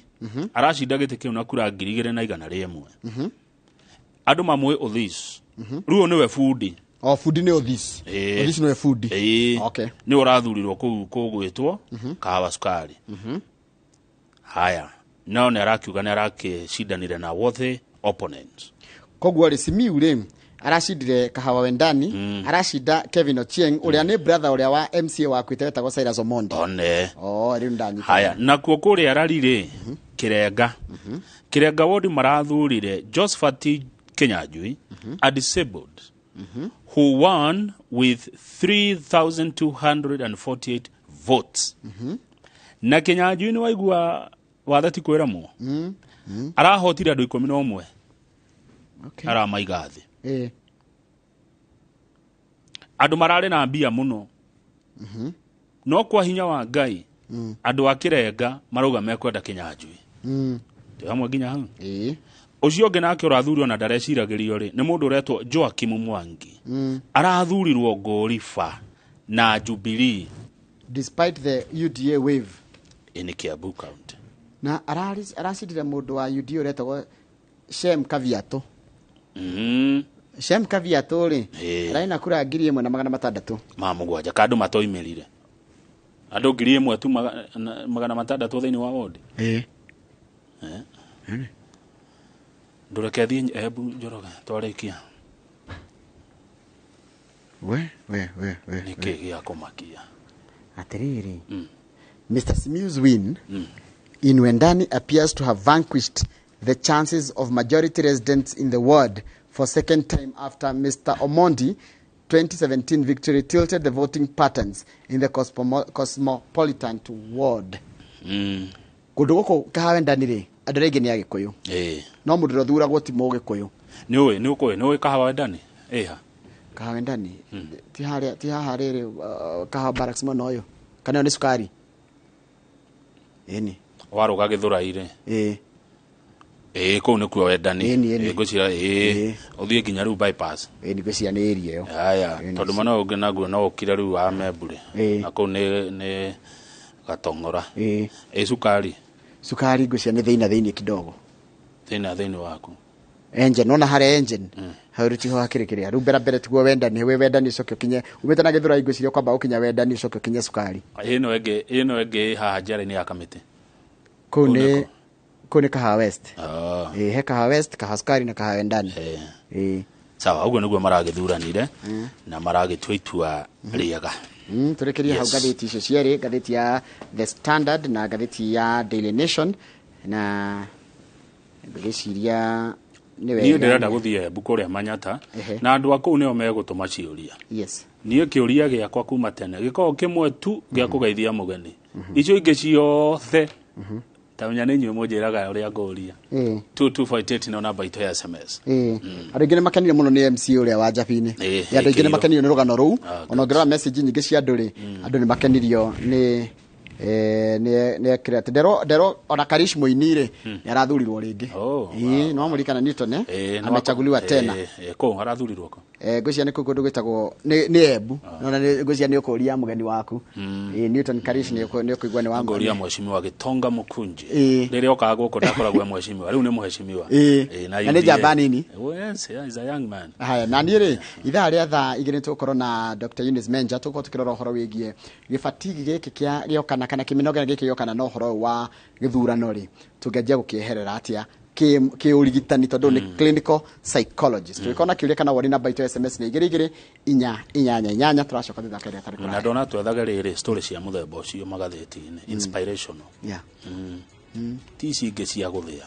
aracinda gĩtĩ kĩu na kura 2100. Andũ mamũĩ Othis. Rĩu ũyũ nĩwe bundi. Oh, bundi nĩ Othis. Ĩĩ. Othis nĩwe bundi. Ĩĩ. Nĩ ũrathurirwo kũu kũgwĩtwo Kahawa Sukari. Haya, no nĩ arakiuga nĩ arakĩcindanire na worthy opponents. Koguo rĩ, Simiu rĩ, aracindire Kahawa Wendani, aracinda Kevin Ochieng, ũrĩa nĩ brother ũrĩa wa MCA wakuĩte wetagwo Cyrus Omondi. One. Oh, rĩu ndanyita. Haya, nakuo kũrĩa rari rĩ, Kirenga, Kirenga wodi marathurire Josephat Kinyanjui, a disabled, who won with 3248 votes. Na Kinyanjui nĩ waigua watheti kwĩramwo, arahotire andũ 11. Aramaiga thĩ. Andũ mararĩ na mbia mũno, no kwa hinya wa Ngai andũ a Kĩrenga marauga mekwenda Kĩnyanjui. Twĩ hamwe nginya hau? Ĩĩ. Ũcio ũngĩ nake ũrathurirwo na ndareciragĩrio rĩ, nĩ mũndũ ũretwo Joakim Mwangi. Arathurirwo Ngũriba na Jubilee. Despite the UDA wave. In Kiambu County. Na aracindire mũndũ wa UDA ũretagwo Shem Kaviato. Shem Kaviato rĩ, ararĩ na kura 1,600. Ma mũgwanja ka andũ matoimĩrire, andũ 1,000 tu 600 thĩinĩ wa wodi. Ndũreke thiĩ Embu, Njoroge, twarĩkia. We we we we. Nĩ kĩ gĩa kũmakia? Atiriri, Mr. Simiu's win in Wendani appears to have vanquished the chances of majority residents in the ward for second time after Mr. Omondi 2017 victory tilted the voting patterns in the cosmopolitan ward. Kũndũ gũkũ Kahawendani rĩ, andũ arĩa aingĩ nĩ Agĩkũyũ. No mũndũ ũrĩa ũthuragwo ti Mũgĩkũyũ. Nĩ ũĩ, nĩ ũkũĩ, nĩ ũĩ Kahawa Wendani ĩha? Kahawendani ti harĩa, ti haha rĩrĩ, Kahawa Barracks mwena ũyũ, kana ĩyo nĩ cukari ĩni? Warũga Gĩthũrai rĩ. Ĩĩ, kũu nĩkuo Wendani. Ĩni, ĩni. Ĩĩ, ngwĩciria ĩĩ ũthiĩ nginya rĩu bypass. Ĩni, ngwĩciria nĩ area ĩyo. Aya. Ĩni. Tondũ mwena ũyũ ũngĩ naguo no ũkire rĩu wa Membure. Na kũu nĩ Gatong'ora. Ĩ cukari? Cukari ngwĩciria nĩ thĩina thĩinĩ kidogo. Thĩinĩ waku. Engine, ona harĩa engine hau rĩu tiho hakĩrĩ kĩrĩa rĩu mbere mbere tiguo Wendani, wĩ Wendani ũcoke ũkinye umĩte na Gĩthũrai, ngwĩciria ũkwamba gũkinya Wendani ũcoke ũkinye cukari. Ĩno ĩngĩ ĩ haha njĩra-inĩ ya Kamĩtĩ. Kũu Kũu nĩ nĩkũ? Kũu nĩ Kahawa West. Ah. Ĩĩ, he Kahawa West, Kahawa Sukari na Kahawa Wendani. Ĩĩ. Sawa, ũguo nĩguo maragĩthuranire na maragĩtua itua rĩega. Tũrĩkĩrie hau. Ngathĩti icio cierĩ, ngathĩti ya The Standard na ngathĩti ya Daily Nation, na ngwĩciria nĩ Niĩ wega. ndĩrenda gũthiĩ Embu kũrĩa Manyata. Na andũ a kũu nĩo megũtũma ciũria. Niĩ kĩũria gĩakwa kuma tene gĩkoragwo kĩmwe tu gĩa kũgeithia mũgeni, icio ingĩ ciothe tamenya nĩ inyuĩ mũnjĩraga ũrĩa ngũria. 2248 no namba itũ ya SMS. Ĩĩ, andũ aingĩ nĩ makenire mũno nĩ MC ũrĩa wa Njabini. Andũ aingĩ nĩ ĩkĩirwo. makenirio nĩ rũgano rũu. Ah, Ona ũngĩrora message nyingĩ cia andũ rĩ, andũ nĩ makenirio nĩ nĩ ekĩre atĩ ndero ona Karish Mũini rĩ, nĩ arathurirwo rĩngĩ. Oh. Ĩĩ, no mũririkana Newton, eh? Ĩĩ, Amechaguliwa tena. Kũ arathurirwo kũ? Ngwĩciria nĩ kũu kũndũ gwĩtagwo nĩ Embu. Nona ngwĩciria nĩ ũkũria mũgeni waku. Ĩĩ, Newton Karish, nĩ ũkũigua nĩ wa Ngũria mheshimiwa Gitonga Mukunji. Rĩrĩa okaga gũkũ ndakoragwo e mheshimiwa, rĩu nĩ mheshimiwa. Ĩĩ. Na nĩ UDA. njamba nini. Oh, yes, yeah, he's a young man. Haya, na niĩ rĩ, ithaa rĩa thaa 2 nĩ tũgũkorwo na Dr. Eunice Menja, tũgũkorwo tũkĩrora ũhoro wĩgiĩ gĩbatigi gĩkĩ kĩa gĩokana kana kĩmĩnogera gĩkĩ gĩokana na ũhoro ũyũ wa gĩthurano rĩ, tũngĩanjia gũkĩeherera atĩa kĩ ũrigitani, tondũ nĩ clinical psychologist. Tũgĩkorwo na kĩũria kana woni, namba itũ ya SMS nĩ 22488. Tũracoka thutha karia tarĩ Na kũraya. ndona twethage rĩrĩ story cia mũthemba ũcio magathĩti-inĩ, inspirational. Ti ici ingĩ cia gũthĩa.